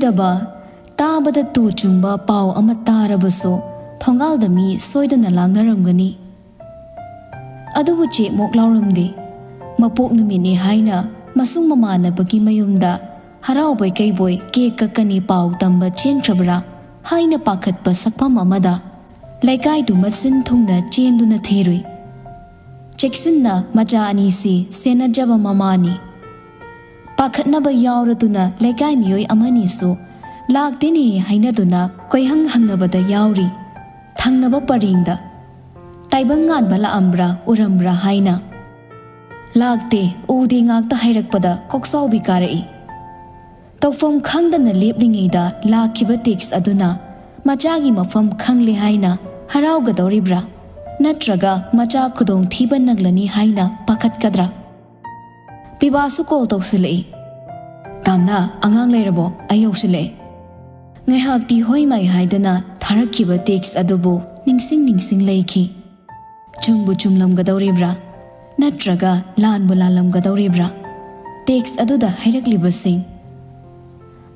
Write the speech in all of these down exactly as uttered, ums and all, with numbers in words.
ꯇꯥꯕ, ꯇꯥꯕꯗ ꯇꯨ ꯆꯨꯡꯕ ꯄꯥꯎ ꯑꯃ ꯇꯥꯔꯕꯁꯨ ꯊꯣꯡꯒꯥꯜꯗ ꯃꯤ ꯁꯣꯏꯗꯅ ꯂꯥꯡꯅꯔꯝꯒꯅꯤ꯫ ꯑꯗꯨꯕꯨ ꯆꯦꯛꯃꯣꯛ ꯂꯥꯎꯔꯝꯗꯦ꯫ ꯃꯄꯣꯛ ꯅꯨꯃꯤꯠꯅꯤ ꯍꯥꯏꯅ ꯃꯁꯨꯡ ꯃꯃꯥꯟꯅꯕꯒꯤ ꯃꯌꯨꯝꯗ ꯍꯔꯥꯎꯕꯣꯏ ꯀꯩꯕꯣꯏ ꯀꯦꯛ ꯀꯛꯀꯅꯤ ꯄꯥꯎ ꯇꯝꯕ ꯆꯦꯟꯈ꯭ꯔꯕ꯭ꯔꯥ ꯍꯥꯏꯅ ꯄꯥꯈꯠꯄ ꯁꯛꯐꯝ ꯑꯃꯗ ꯂꯩꯀꯥꯏꯗꯨ ꯃꯆꯤꯟ ꯊꯨꯡꯅ ꯆꯦꯟꯗꯨꯅ ꯊꯤꯔꯨꯏ꯫ ꯆꯦꯛꯁꯤꯟꯅ ꯃꯆꯥ ꯑꯅꯤꯁꯤ ꯁꯦꯟꯅꯖꯕ ꯃꯃꯥꯅꯤ꯫ ꯄꯥꯈꯠꯅꯕ ꯌꯥꯎꯔꯗꯨꯅ ꯂꯩꯀꯥꯏ ꯃꯤꯑꯣꯏ ꯑꯃꯅꯤꯁꯨ ꯂꯥꯛꯇꯦꯅꯦ ꯍꯥꯏꯅꯗꯨꯅ ꯀꯣꯏꯍꯪ ꯍꯪꯅꯕꯗ ꯌꯥꯎꯔꯤ꯫ ꯊꯪꯅꯕ ꯄꯔꯦꯡꯗ ꯇꯥꯏꯕꯪ ꯉꯥꯟꯕ ꯂꯥꯛꯑꯝꯕ꯭ꯔꯥ ꯎꯔꯝꯕ꯭ꯔꯥ ꯍꯥꯏꯅ꯫ ꯂꯥꯛꯇꯦ, ꯎꯗꯦ ꯉꯥꯛꯇ ꯍꯥꯏꯔꯛꯄꯗ ꯀꯣꯛꯆꯥꯎꯕꯤ ꯀꯥꯔꯛꯏ꯫ ꯇꯧꯐꯝ ꯈꯪꯗꯅ ꯂꯦꯞꯂꯤꯉꯩꯗ ꯂꯥꯛꯈꯤꯕ ꯇꯦꯛꯁ ꯑꯗꯨꯅ ꯃꯆꯥꯒꯤ ꯃꯐꯝ ꯈꯪꯂꯦ ꯍꯥꯏꯅ ꯍꯔꯥꯎꯒꯗꯧꯔꯤꯕ꯭ꯔꯥ? ꯅꯠꯇ꯭ꯔꯒ ꯃꯆꯥ ꯈꯨꯗꯣꯡꯊꯤꯕ ꯅꯪꯂꯅꯤ ꯍꯥꯏꯅ ꯄꯥꯈꯠꯀꯗ꯭ꯔꯥ? ꯄꯤꯕꯥꯁꯨ ꯀꯣꯜ ꯇꯧꯁꯤꯜꯂꯛꯏ꯫ "ꯇꯥꯝꯅ, ꯑꯉꯥꯡ ꯂꯩꯔꯕꯣ? ꯑꯩ ꯌꯧꯁꯤꯜꯂꯛꯑꯦ꯫" ꯉꯥꯏꯍꯥꯛꯇꯤ ꯍꯣꯏ ꯃꯥꯏ ꯍꯥꯏꯗꯅ ꯊꯥꯔꯛꯈꯤꯕ ꯇꯦꯛꯁ ꯑꯗꯨꯕꯨ ꯅꯤꯡꯁꯤꯡ ꯅꯤꯡꯁꯤꯡ ꯂꯩꯈꯤ꯫ ꯆꯨꯝꯕꯨ ꯆꯨꯝꯂꯝꯒꯗꯧꯔꯤꯕ꯭ꯔꯥ? ꯅꯠꯇ꯭ꯔꯒ ꯂꯥꯟꯕꯨ ꯂꯥꯜꯂꯝꯒꯗꯧꯔꯤꯕ꯭ꯔꯥ? ꯇꯦꯛꯁ ꯑꯗꯨꯗ ꯍꯥꯏꯔꯛꯂꯤꯕꯁꯤꯡ꯫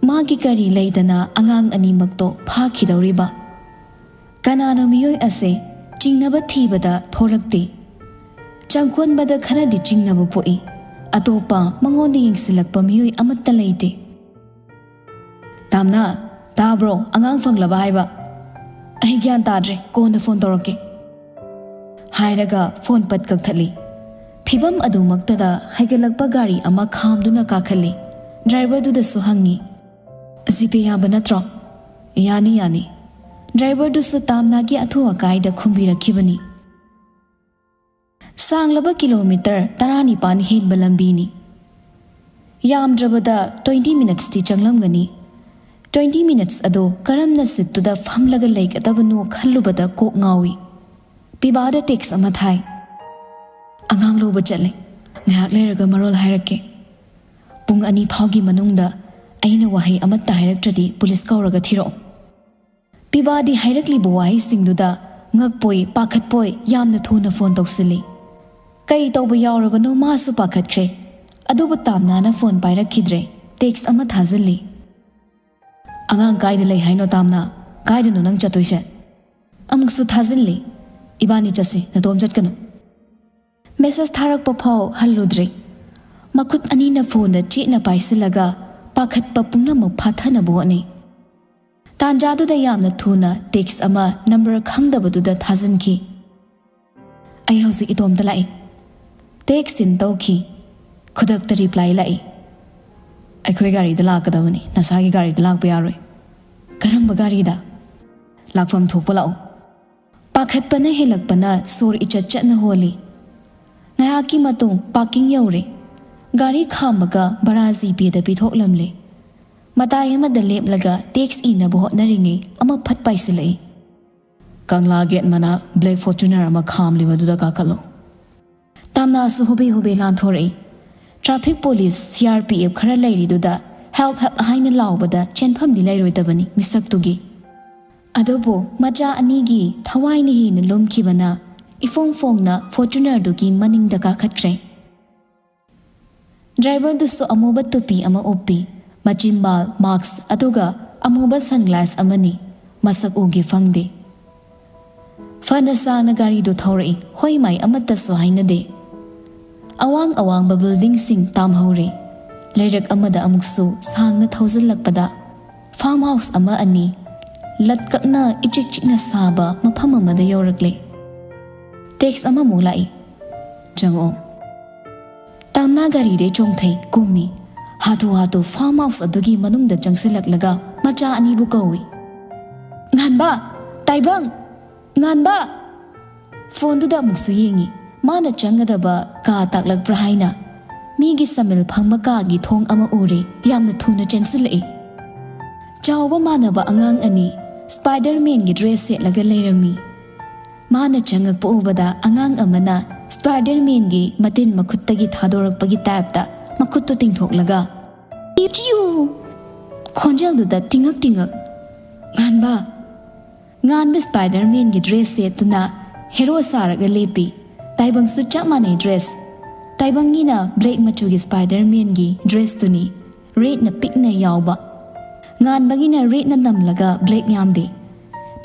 ꯃꯥꯒꯤ ꯀꯔꯤ ꯂꯩꯗꯅ ꯑꯉꯥꯡ ꯑꯅꯤꯃꯛꯇꯣ ꯐꯥꯈꯤꯗꯧꯔꯤꯕ? ꯀꯅꯥꯅꯣ ꯃꯤꯑꯣꯏ ꯑꯁꯦ? ꯆꯤꯡꯅꯕ ꯊꯤꯕꯗ ꯊꯣꯔꯛꯇꯦ꯫ ꯆꯪꯈꯣꯟꯕꯗ ꯈꯔꯗꯤ ꯆꯤꯡꯅꯕ ꯄꯣꯛꯏ꯫ ꯑꯇꯣꯞꯄ ꯃꯉꯣꯟꯗ ꯌꯦꯡꯁꯤꯜꯂꯛꯄ ꯃꯤꯑꯣꯏ ꯑꯃꯠꯇ ꯂꯩꯇꯦ꯫ "ꯇꯥꯝꯅ, ꯇꯥꯕ꯭ꯔꯣ? ꯑꯉꯥꯡ ꯐꯪꯂꯕ ꯍꯥꯏꯕ?" "ꯑꯩ ꯒ꯭ꯌꯥꯟ ꯇꯥꯗ꯭ꯔꯦ, ꯀꯣꯟꯅ ꯐꯣꯟ ꯇꯧꯔꯛꯀꯦ," ꯍꯥꯏꯔꯒ ꯐꯣꯟ ꯄꯠ ꯀꯛꯊꯠꯂꯤ꯫ ꯐꯤꯕꯝ ꯑꯗꯨꯃꯛꯇꯗ ꯍꯥꯏꯒꯠꯂꯛꯄ ꯒꯥꯔꯤ ꯑꯃ ꯈꯥꯝꯗꯨꯅ ꯀꯥꯈꯠꯂꯤ꯫ ꯗ꯭ꯔꯥꯏꯚꯔꯗꯨꯗꯁꯨ ꯍꯪꯉꯤ, "ꯖꯤꯄꯦ ꯌꯥꯕ ꯅꯠꯇ꯭ꯔꯣ?" "ꯌꯥꯅꯤ, ꯌꯥꯅꯤ꯫" ꯗ꯭ꯔꯥꯏꯚꯔꯗꯨꯁꯨ ꯇꯥꯝꯅꯥꯒꯤ ꯑꯊꯨ ꯑꯀꯥꯏꯗ ꯈꯨꯝꯕꯤꯔꯛꯈꯤꯕꯅꯤ꯫ ꯁꯥꯡꯂꯕ ꯀꯤꯂꯣꯃꯤꯇꯔ ꯇꯔꯥꯅꯤꯄꯥꯟ ꯍꯦꯟꯕ ꯂꯝꯕꯤꯅꯤ꯫ ꯌꯥꯝꯗ꯭ꯔꯕꯗ ꯇ꯭ꯋꯦꯟꯇꯤ ꯃꯤꯅꯠꯁꯇꯤ ꯆꯪꯂꯝꯒꯅꯤ꯫ ꯇ꯭ꯋꯦꯟꯇꯤ ꯃꯤꯅꯠꯁ ꯑꯗꯨ ꯀꯔꯝꯅ ꯁꯤꯠꯇꯨꯗ ꯐꯝꯂꯒ ꯂꯩꯒꯗꯕꯅꯣ ꯈꯜꯂꯨꯕꯗ ꯀꯣꯛ ꯉꯥꯎꯏ꯫ ꯄꯤꯕꯥꯗ ꯇꯦꯛꯁ ꯑꯃ ꯊꯥꯏ꯫ "ꯑꯉꯥꯡ ꯂꯧꯕ ꯆꯠꯂꯦ꯫ ꯉꯥꯏꯍꯥꯛ ꯂꯩꯔꯒ ꯃꯔꯣꯜ ꯍꯥꯏꯔꯛꯀꯦ꯫ ꯄꯨꯡ ꯑꯅꯤ ꯐꯥꯎꯒꯤ ꯃꯅꯨꯡꯗ ꯑꯩꯅ ꯋꯥꯍꯩ ꯑꯃꯠꯇ ꯍꯥꯏꯔꯛꯇ꯭ꯔꯗꯤ ꯄꯨꯂꯤꯁ ꯀꯧꯔꯒ ꯊꯤꯔꯛꯑꯣ꯫" ꯄꯤꯕꯥꯗꯤ ꯍꯥꯏꯔꯛꯂꯤꯕ ꯋꯥꯍꯩꯁꯤꯡꯗꯨꯗ ꯉꯛꯄꯣꯏ ꯄꯥꯈꯠꯄꯣꯏ ꯌꯥꯝꯅ ꯊꯨꯅ ꯐꯣꯟ ꯇꯧꯁꯤꯜꯂꯤ꯫ ꯀꯩ ꯇꯧꯕ ꯌꯥꯎꯔꯕꯅꯣ ꯃꯥꯁꯨ ꯄꯥꯈꯠꯈ꯭ꯔꯦ꯫ ꯑꯗꯨꯕꯨ ꯇꯥꯝꯅꯥꯅ ꯐꯣꯟ ꯄꯥꯏꯔꯛꯈꯤꯗ꯭ꯔꯦ꯫ ꯇꯦꯛꯁ ꯑꯃ ꯊꯥꯖꯤꯜꯂꯤ꯫ "ꯑꯉꯥꯡ ꯀꯥꯏꯗ ꯂꯩ ꯍꯥꯏꯅꯣ, ꯇꯥꯝꯅꯥ? ꯀꯥꯏꯗꯅꯣ ꯅꯪ ꯆꯠꯇꯣꯏꯁꯦ?" ꯑꯃꯨꯛꯁꯨ ꯊꯥꯖꯤꯜꯂꯤ꯫ "ꯏꯕꯥꯅꯤ ꯆꯠꯁꯤ, ꯅꯇꯣꯝ ꯆꯠꯀꯅꯨ꯫" ꯃꯦꯁꯦꯖ ꯊꯥꯔꯛꯄ ꯐꯥꯎ ꯍꯜꯂꯨꯗ꯭ꯔꯦ꯫ ꯃꯈꯨꯠ ꯑꯅꯤꯅ ꯐꯣꯟꯗ ꯆꯦꯠꯅ ꯄꯥꯏꯁꯤꯜꯂꯒ ꯄꯥꯈꯠꯄ ꯄꯨꯝꯅꯃꯛ ꯐꯥꯊꯅꯕ ꯍꯣꯠꯅꯩ꯫ ꯇꯥꯟꯖꯥꯗꯨꯗ ꯌꯥꯝꯅ ꯊꯨꯅ ꯇꯦꯛꯁ ꯑꯃ ꯅꯝꯕꯔ ꯈꯪꯗꯕꯗꯨꯗ ꯊꯥꯖꯤꯟꯈꯤ꯫ "ꯑꯩ ꯍꯧꯖꯤꯛ ꯏꯇꯣꯝꯇ ꯂꯥꯛꯏ꯫" ꯇꯦꯛꯁ ꯁꯤꯟ ꯇꯧꯈꯤ꯫ ꯈꯨꯗꯛꯇ ꯔꯤꯄ꯭ꯂꯥꯏ ꯂꯥꯛꯏ꯫ "ꯑꯩꯈꯣꯏ ꯒꯥꯔꯤꯗ ꯂꯥꯛꯀꯗꯕꯅꯤ, ꯅꯁꯥꯒꯤ ꯒꯥꯔꯤꯗ ꯂꯥꯛꯄ ꯌꯥꯔꯣꯏ꯫" "ꯀꯔꯝꯕ ꯒꯥꯔꯤꯗ?" "ꯂꯥꯛꯐꯝ ꯊꯣꯛꯄ ꯂꯥꯛꯎ꯫" ꯄꯥꯈꯠꯄꯅ ꯍꯦꯜꯂꯛꯄꯅ ꯁꯣꯔ ꯏꯆꯠ ꯆꯠꯅ ꯍꯣꯜꯂꯤ꯫ ꯉꯥꯏꯍꯥꯛꯀꯤ ꯃꯇꯨꯡ ꯄꯥꯔꯀꯤꯡ ꯌꯧꯔꯦ꯫ ꯒꯥꯔꯤ ꯈꯥꯝꯃꯒ ꯚꯔꯥ ꯖꯤꯄꯦꯗ ꯄꯤꯊꯣꯛꯂꯝꯂꯦ꯫ ꯃꯇꯥꯏ ꯑꯃꯗ ꯂꯦꯞꯂꯒ ꯇꯦꯛꯁ ꯏꯅꯕ ꯍꯣꯠꯅꯔꯤꯉꯩ ꯑꯃ ꯐꯠ ꯄꯥꯏꯁꯤꯜꯂꯛꯏ꯫ "ꯀꯪꯂꯥ ꯒꯦꯠ ꯃꯅꯥꯛ ꯕ꯭ꯂꯦꯛ ꯐꯣꯔꯆꯨꯅꯔ ꯑꯃ ꯈꯥꯝꯂꯤꯕꯗꯨꯗ ꯀꯥꯈꯠꯂꯨ꯫" ꯇꯥꯝꯅꯥꯁꯨ ꯍꯣꯕꯦ ꯍꯣꯕꯦ ꯂꯥꯟꯊꯣꯔꯛꯏ꯫ Traffic police, C R P F ꯈꯔ ꯂꯩꯔꯤꯗꯨꯗ ꯍꯦꯜꯞ, ꯍꯦꯜꯞ ꯍꯥꯏꯅ ꯂꯥꯎꯕꯗ ꯆꯦꯟꯐꯝꯗꯤ ꯂꯩꯔꯣꯏꯗꯕꯅꯤ ꯃꯤꯁꯛꯇꯨꯒꯤ꯫ ꯑꯗꯨꯕꯨ ꯃꯆꯥ ꯑꯅꯤꯒꯤ ꯊꯋꯥꯏꯅ ꯍꯦꯟꯅ ꯂꯨꯝꯈꯤꯕꯅ ꯏꯐꯣꯡ ꯐꯣꯡꯅ ꯐꯣꯔꯆꯨꯅꯔꯗꯨꯒꯤ ꯃꯅꯤꯡꯗ ꯀꯥꯈꯠꯈ꯭ꯔꯦ꯫ ꯗ꯭ꯔꯥꯏꯚꯔꯗꯨꯁꯨ ꯑꯃꯨꯕ ꯇꯨꯄꯤ ꯑꯃ ꯎꯞꯄꯤ, ꯃꯆꯤꯟꯕꯥꯜ ꯃꯥꯛꯁ, ꯑꯗꯨꯒ ꯑꯃꯨꯕ ꯁꯟꯒ꯭ꯂꯥꯁ ꯑꯃꯅꯤ꯫ ꯃꯁꯛ ꯎꯒꯦ ꯐꯪꯗꯦ꯫ ꯐꯅ ꯁꯥꯡꯅ ꯒꯥꯔꯤꯗꯨ ꯊꯧꯔꯛꯏ, ꯍꯣꯏ ꯃꯥꯏ ꯑꯃꯠꯇꯁꯨ ꯍꯥꯏꯅꯗꯦ꯫ ꯑꯋꯥꯡ ꯑꯋꯥꯡꯕ ꯕꯤꯜꯗꯤꯡꯁꯤꯡ ꯇꯥꯝꯍꯧꯔꯦ꯫ ꯂꯩꯔꯛ ꯑꯃꯗ ꯑꯃꯨꯛꯁꯨ ꯁꯥꯡꯅ ꯊꯧꯖꯤꯜꯂꯛꯄꯗ ꯐꯥꯔꯝ ꯍꯥꯎꯁ ꯑꯃ ꯑꯅꯤ ꯂꯠꯀꯛꯅ ꯏꯆꯤꯛ ꯆꯤꯛꯅ ꯁꯥꯕ ꯃꯐꯝ ꯑꯃꯗ ꯌꯧꯔꯛꯂꯦ꯫ ꯇꯦꯛꯁ ꯑꯃꯃꯨꯛ ꯂꯥꯛꯏ, "ꯆꯪꯉꯛꯑꯣ꯫" ꯇꯥꯝꯅꯥ ꯒꯥꯔꯤꯗꯩ ꯆꯣꯡꯊꯩ, ꯀꯨꯝꯃꯤ꯫ ꯍꯥꯊꯨ ꯍꯥꯊꯨ ꯐꯥꯔꯝ ꯍꯥꯎꯁ ꯑꯗꯨꯒꯤ ꯃꯅꯨꯡꯗ ꯆꯪꯁꯤꯜꯂꯛꯂꯒ ꯃꯆꯥ ꯑꯅꯤꯕꯨ ꯀꯧꯏ, "ꯉꯥꯟꯕ! ꯇꯥꯏꯕꯪ! ꯉꯥꯟꯕ!" ꯐꯣꯟꯗꯨꯗ ꯑꯃꯨꯛꯁꯨ ꯌꯦꯡꯉꯤ꯫ ꯃꯥꯅ ꯆꯪꯒꯗꯕ ꯀꯥ ꯇꯥꯛꯂꯛꯄ꯭ꯔꯥ ꯍꯥꯏꯅ꯫ ꯃꯤꯒꯤ ꯁꯃꯤꯜ ꯐꯝꯕ ꯀꯥꯒꯤ ꯊꯣꯡ ꯑꯃ ꯎꯔꯦ, ꯌꯥꯝꯅ ꯊꯨꯅ ꯆꯦꯟꯁꯤꯜꯂꯛꯏ꯫ ꯆꯥꯎꯕ ꯃꯥꯟꯅꯕ ꯑꯉꯥꯡ ꯑꯅꯤ ꯁ꯭ꯄꯥꯏꯗꯔꯃꯦꯟꯒꯤ ꯗ꯭ꯔꯦꯁ ꯁꯦꯠꯂꯒ ꯂꯩꯔꯝꯃꯤ꯫ ꯃꯥꯅ ꯆꯪꯉꯛꯄ ꯎꯕꯗ ꯑꯉꯥꯡ ꯑꯃꯅ ꯁ꯭ꯄꯥꯏꯗꯔꯃꯦꯟꯒꯤ ꯃꯇꯤꯟ ꯃꯈꯨꯠꯇꯒꯤ ꯊꯥꯗꯣꯔꯛꯄꯒꯤ ꯇꯥꯏꯞꯇ ꯃꯈꯨꯠꯇꯨ ꯇꯤꯡꯊꯣꯛꯂꯒ, "ꯄꯤꯆꯤꯌꯨ!" ꯈꯣꯟꯖꯦꯜꯗꯨꯗ ꯇꯤꯡꯉꯛ ꯇꯤꯡꯉꯛ, "ꯉꯥꯟꯕ!" ꯉꯥꯟꯕ ꯁ꯭ꯄꯥꯏꯗꯔꯃꯦꯟꯒꯤ ꯗ꯭ꯔꯦꯁ ꯁꯦꯠꯇꯨꯅ ꯍꯦꯔꯣ ꯁꯥꯔꯒ ꯂꯦꯞꯄꯤ꯫ ꯇꯥꯏꯕꯪꯁꯨ ꯆꯞ ꯃꯥꯟꯅꯩ ꯗ꯭ꯔꯦꯁ꯫ ꯇꯥꯏꯕꯪꯒꯤꯅ ꯕ꯭ꯂꯦꯛ ꯃꯆꯨꯒꯤ ꯁ꯭ꯄꯥꯏꯗꯔꯃꯦꯟꯒꯤ ꯗ꯭ꯔꯦꯁꯇꯨꯅꯤ, ꯔꯦꯗꯅ ꯄꯤꯛꯅ ꯌꯥꯎꯕ꯫ ꯉꯥꯟꯕꯒꯤꯅ ꯔꯦꯠꯅ ꯅꯝꯂꯒ ꯕ꯭ꯂꯦꯛ ꯌꯥꯝꯗꯦ꯫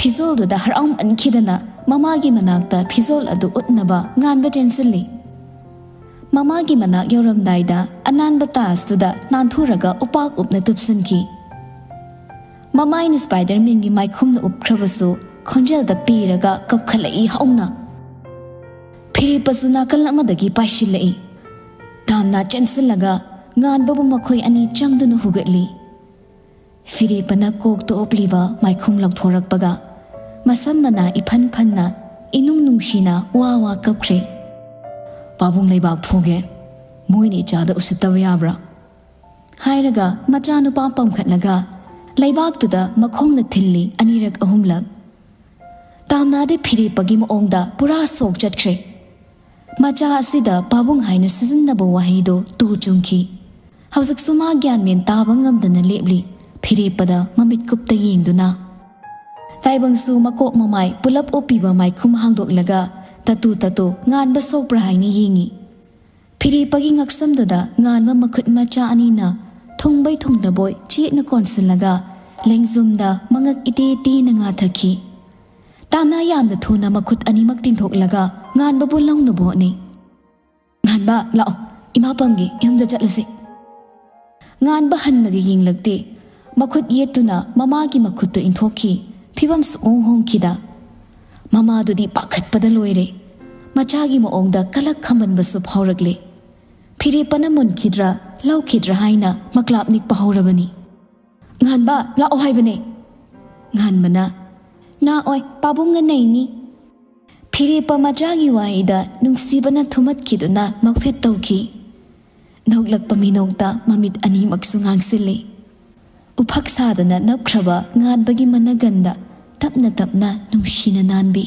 ꯐꯤꯖꯣꯜꯗꯨꯗ ꯍꯔꯥꯎꯃꯟꯈꯤꯗꯅ ꯃꯃꯥꯒꯤ ꯃꯅꯥꯛꯇ ꯐꯤꯖꯣꯜ ꯑꯗꯨ ꯎꯠꯅꯕ ꯉꯥꯟꯕ ꯆꯦꯟꯁꯤꯜꯂꯤ꯫ ꯃꯃꯥꯒꯤ ꯃꯅꯥꯛ ꯌꯧꯔꯝꯗꯥꯏꯗ ꯑꯅꯥꯟꯕ ꯇꯥꯏꯜꯁꯇꯨꯗ ꯅꯥꯟꯊꯨꯔꯒ ꯎꯄꯥꯛ ꯎꯞꯅ ꯇꯨꯞꯁꯤꯟꯈꯤ꯫ ꯃꯃꯥꯏꯅ ꯁ꯭ꯄꯥꯏꯗꯔꯃꯦꯟꯒꯤ ꯃꯥꯏꯈꯨꯝꯅ ꯎꯞꯈ꯭ꯔꯕꯁꯨ ꯈꯣꯟꯖꯦꯜꯗ ꯄꯤꯔꯒ ꯀꯞꯈꯠꯂꯛꯏ ꯍꯧꯅ꯫ ꯐꯤꯔꯦꯞꯄꯁꯨ ꯅꯥꯀꯜ ꯑꯃꯗꯒꯤ ꯄꯥꯏꯁꯤꯜꯂꯛꯏ꯫ ꯇꯥꯝꯅ ꯆꯦꯟꯁꯤꯜꯂꯒ ꯉꯥꯟꯕꯕꯨ ꯃꯈꯣꯏ ꯑꯅꯤ ꯆꯪꯗꯨꯅ ꯍꯨꯒꯠꯂꯤ꯫ ꯐꯤꯔꯦꯞꯄꯅ ꯀꯣꯛꯇ ꯎꯞꯂꯤꯕ ꯃꯥꯏꯈꯨꯝ ꯂꯧꯊꯣꯔꯛꯄꯒ ꯃꯁꯝ ꯃꯅꯥ ꯏꯐꯟ ꯐꯟꯅ ꯏꯅꯨꯡ ꯅꯨꯡꯁꯤꯅ ꯋꯥ ꯋꯥ ꯀꯞꯈ꯭ꯔꯦ꯫ "ꯄꯥꯕꯨꯡ ꯂꯩꯕꯥꯛ ꯐꯨꯒꯦ, ꯃꯣꯏꯅ ꯏꯆꯥꯗ ꯎꯁꯤꯠꯇꯕ ꯌꯥꯕ꯭ꯔꯥ?" ꯍꯥꯏꯔꯒ ꯃꯆꯥꯅꯨꯄꯥ ꯄꯝꯈꯠꯂꯒ ꯂꯩꯕꯥꯛꯇꯨꯗ ꯃꯈꯣꯡꯅ ꯊꯤꯜꯂꯤ ꯑꯅꯤꯔꯛ ꯑꯍꯨꯝꯂꯛ꯫ ꯇꯥꯝꯅꯥꯗꯤ ꯐꯤꯔꯦꯞꯄꯒꯤ ꯃꯑꯣꯡꯗ ꯄꯨꯔꯥ ꯁꯣꯛ ꯆꯠꯈ꯭ꯔꯦ꯫ ꯃꯆꯥ ꯑꯁꯤꯗ ꯄꯥꯕꯨꯡ ꯍꯥꯏꯅ ꯁꯤꯖꯤꯟꯅꯕ ꯋꯥꯍꯩꯗꯨ ꯇꯨ ꯆꯨꯡꯈꯤ꯫ ꯍꯧꯖꯤꯛꯁꯨ ꯃꯥ ꯒ꯭ꯌꯥꯟ ꯃꯦꯟ ꯇꯥꯕ ꯉꯝꯗꯅ ꯂꯦꯞꯂꯤ, ꯐꯤꯔꯦꯞꯄꯗ ꯃꯃꯤꯠ ꯀꯨꯞꯇ ꯌꯦꯡꯗꯨꯅ꯫ ꯇꯥꯏꯕꯪꯁꯨ ꯃꯀꯣꯛ ꯃꯃꯥꯏ ꯄꯨꯂꯞ ꯎꯞꯄꯤꯕ ꯃꯥꯏꯈꯨꯝ ꯍꯥꯡꯗꯣꯛꯂꯒ ꯇꯇꯨ ꯇꯇꯨ ꯉꯥꯟꯕ ꯁꯣꯛꯄ꯭ꯔꯥ ꯍꯥꯏꯅ ꯌꯦꯡꯉꯤ꯫ ꯐꯤꯔꯦꯞꯄꯒꯤ ꯉꯛꯁꯝꯗꯨꯗ ꯉꯥꯟꯕ ꯃꯈꯨꯠ ꯃꯆꯥ ꯑꯅꯤꯅ ꯊꯨꯡꯕꯩ ꯊꯨꯡꯗꯕꯣꯏ ꯆꯦꯠꯅ ꯀꯣꯟꯁꯤꯜꯂꯒ ꯂꯦꯡꯖꯨꯝꯗ ꯃꯉꯛ ꯏꯇꯦ ꯇꯦꯅ ꯉꯥꯊꯈꯤ꯫ ꯇꯥꯝꯅꯥ ꯌꯥꯝꯅ ꯊꯨꯅ ꯃꯈꯨꯠ ꯑꯅꯤꯃꯛ ꯇꯤꯡꯊꯣꯛꯂꯒ ꯉꯥꯟꯕꯕꯨ ꯂꯧꯅꯕ ꯍꯣꯠꯅꯩ꯫ "ꯉꯥꯟꯕ, ꯂꯥꯛꯑꯣ, ꯏꯃꯥ ꯄꯝꯒꯦ, ꯌꯨꯝꯗ ꯆꯠꯂꯁꯤ꯫" ꯉꯥꯟꯕ ꯍꯟꯅꯒ ꯌꯦꯡꯂꯛꯇꯦ꯫ ꯃꯈꯨꯠ ꯌꯦꯠꯇꯨꯅ ꯃꯃꯥꯒꯤ ꯃꯈꯨꯠꯇꯨ ꯏꯟꯊꯣꯛꯈꯤ꯫ ꯐꯤꯕꯝ ꯁꯨꯛꯍꯣꯡ ꯍꯣꯡꯈꯤꯗ꯫ ꯃꯃꯥꯗꯨꯗꯤ ꯄꯥꯈꯠꯄꯗ ꯂꯣꯏꯔꯦ꯫ ꯃꯆꯥꯒꯤ ꯃꯑꯣꯡꯗ ꯀꯂꯛ ꯈꯝꯕꯟꯕꯁꯨ ꯐꯥꯎꯔꯛꯂꯦ꯫ ꯐꯤꯔꯦꯞꯄꯅ ꯃꯨꯟꯈꯤꯗ꯭ꯔꯥ, ꯂꯧꯈꯤꯗ꯭ꯔꯥ ꯍꯥꯏꯅ ꯃꯀ꯭ꯂꯥꯞ ꯅꯤꯛꯄ ꯍꯧꯔꯕꯅꯤ꯫ "ꯉꯥꯟꯕ, ꯂꯥꯛꯑꯣ ꯍꯥꯏꯕꯅꯦ!" ꯉꯥꯟꯕꯅ, "ꯂꯥꯛꯑꯣꯏ, ꯄꯥꯕꯨꯡꯅ ꯅꯩꯅꯤ꯫" ꯐꯤꯔꯦꯞꯄ ꯃꯆꯥꯒꯤ ꯋꯥꯍꯩꯗ ꯅꯨꯡꯁꯤꯕꯅ ꯊꯨꯃꯠꯈꯤꯗꯨꯅ ꯅꯣꯛꯐꯦꯠ ꯇꯧꯈꯤ꯫ ꯅꯣꯛꯂꯛꯄ ꯃꯤꯅꯣꯛꯇ ꯃꯃꯤꯠ ꯑꯅꯤꯃꯛꯁꯨ ꯉꯥꯡꯁꯤꯜꯂꯤ꯫ ꯎꯐꯛ ꯁꯥꯗꯅ ꯅꯞꯈ꯭ꯔꯕ ꯉꯥꯟꯕꯒꯤ ꯃꯅꯒꯟꯗ ꯇꯞꯅ ꯇꯞꯅ ꯅꯨꯡꯁꯤꯅ ꯅꯥꯟꯕꯤ꯫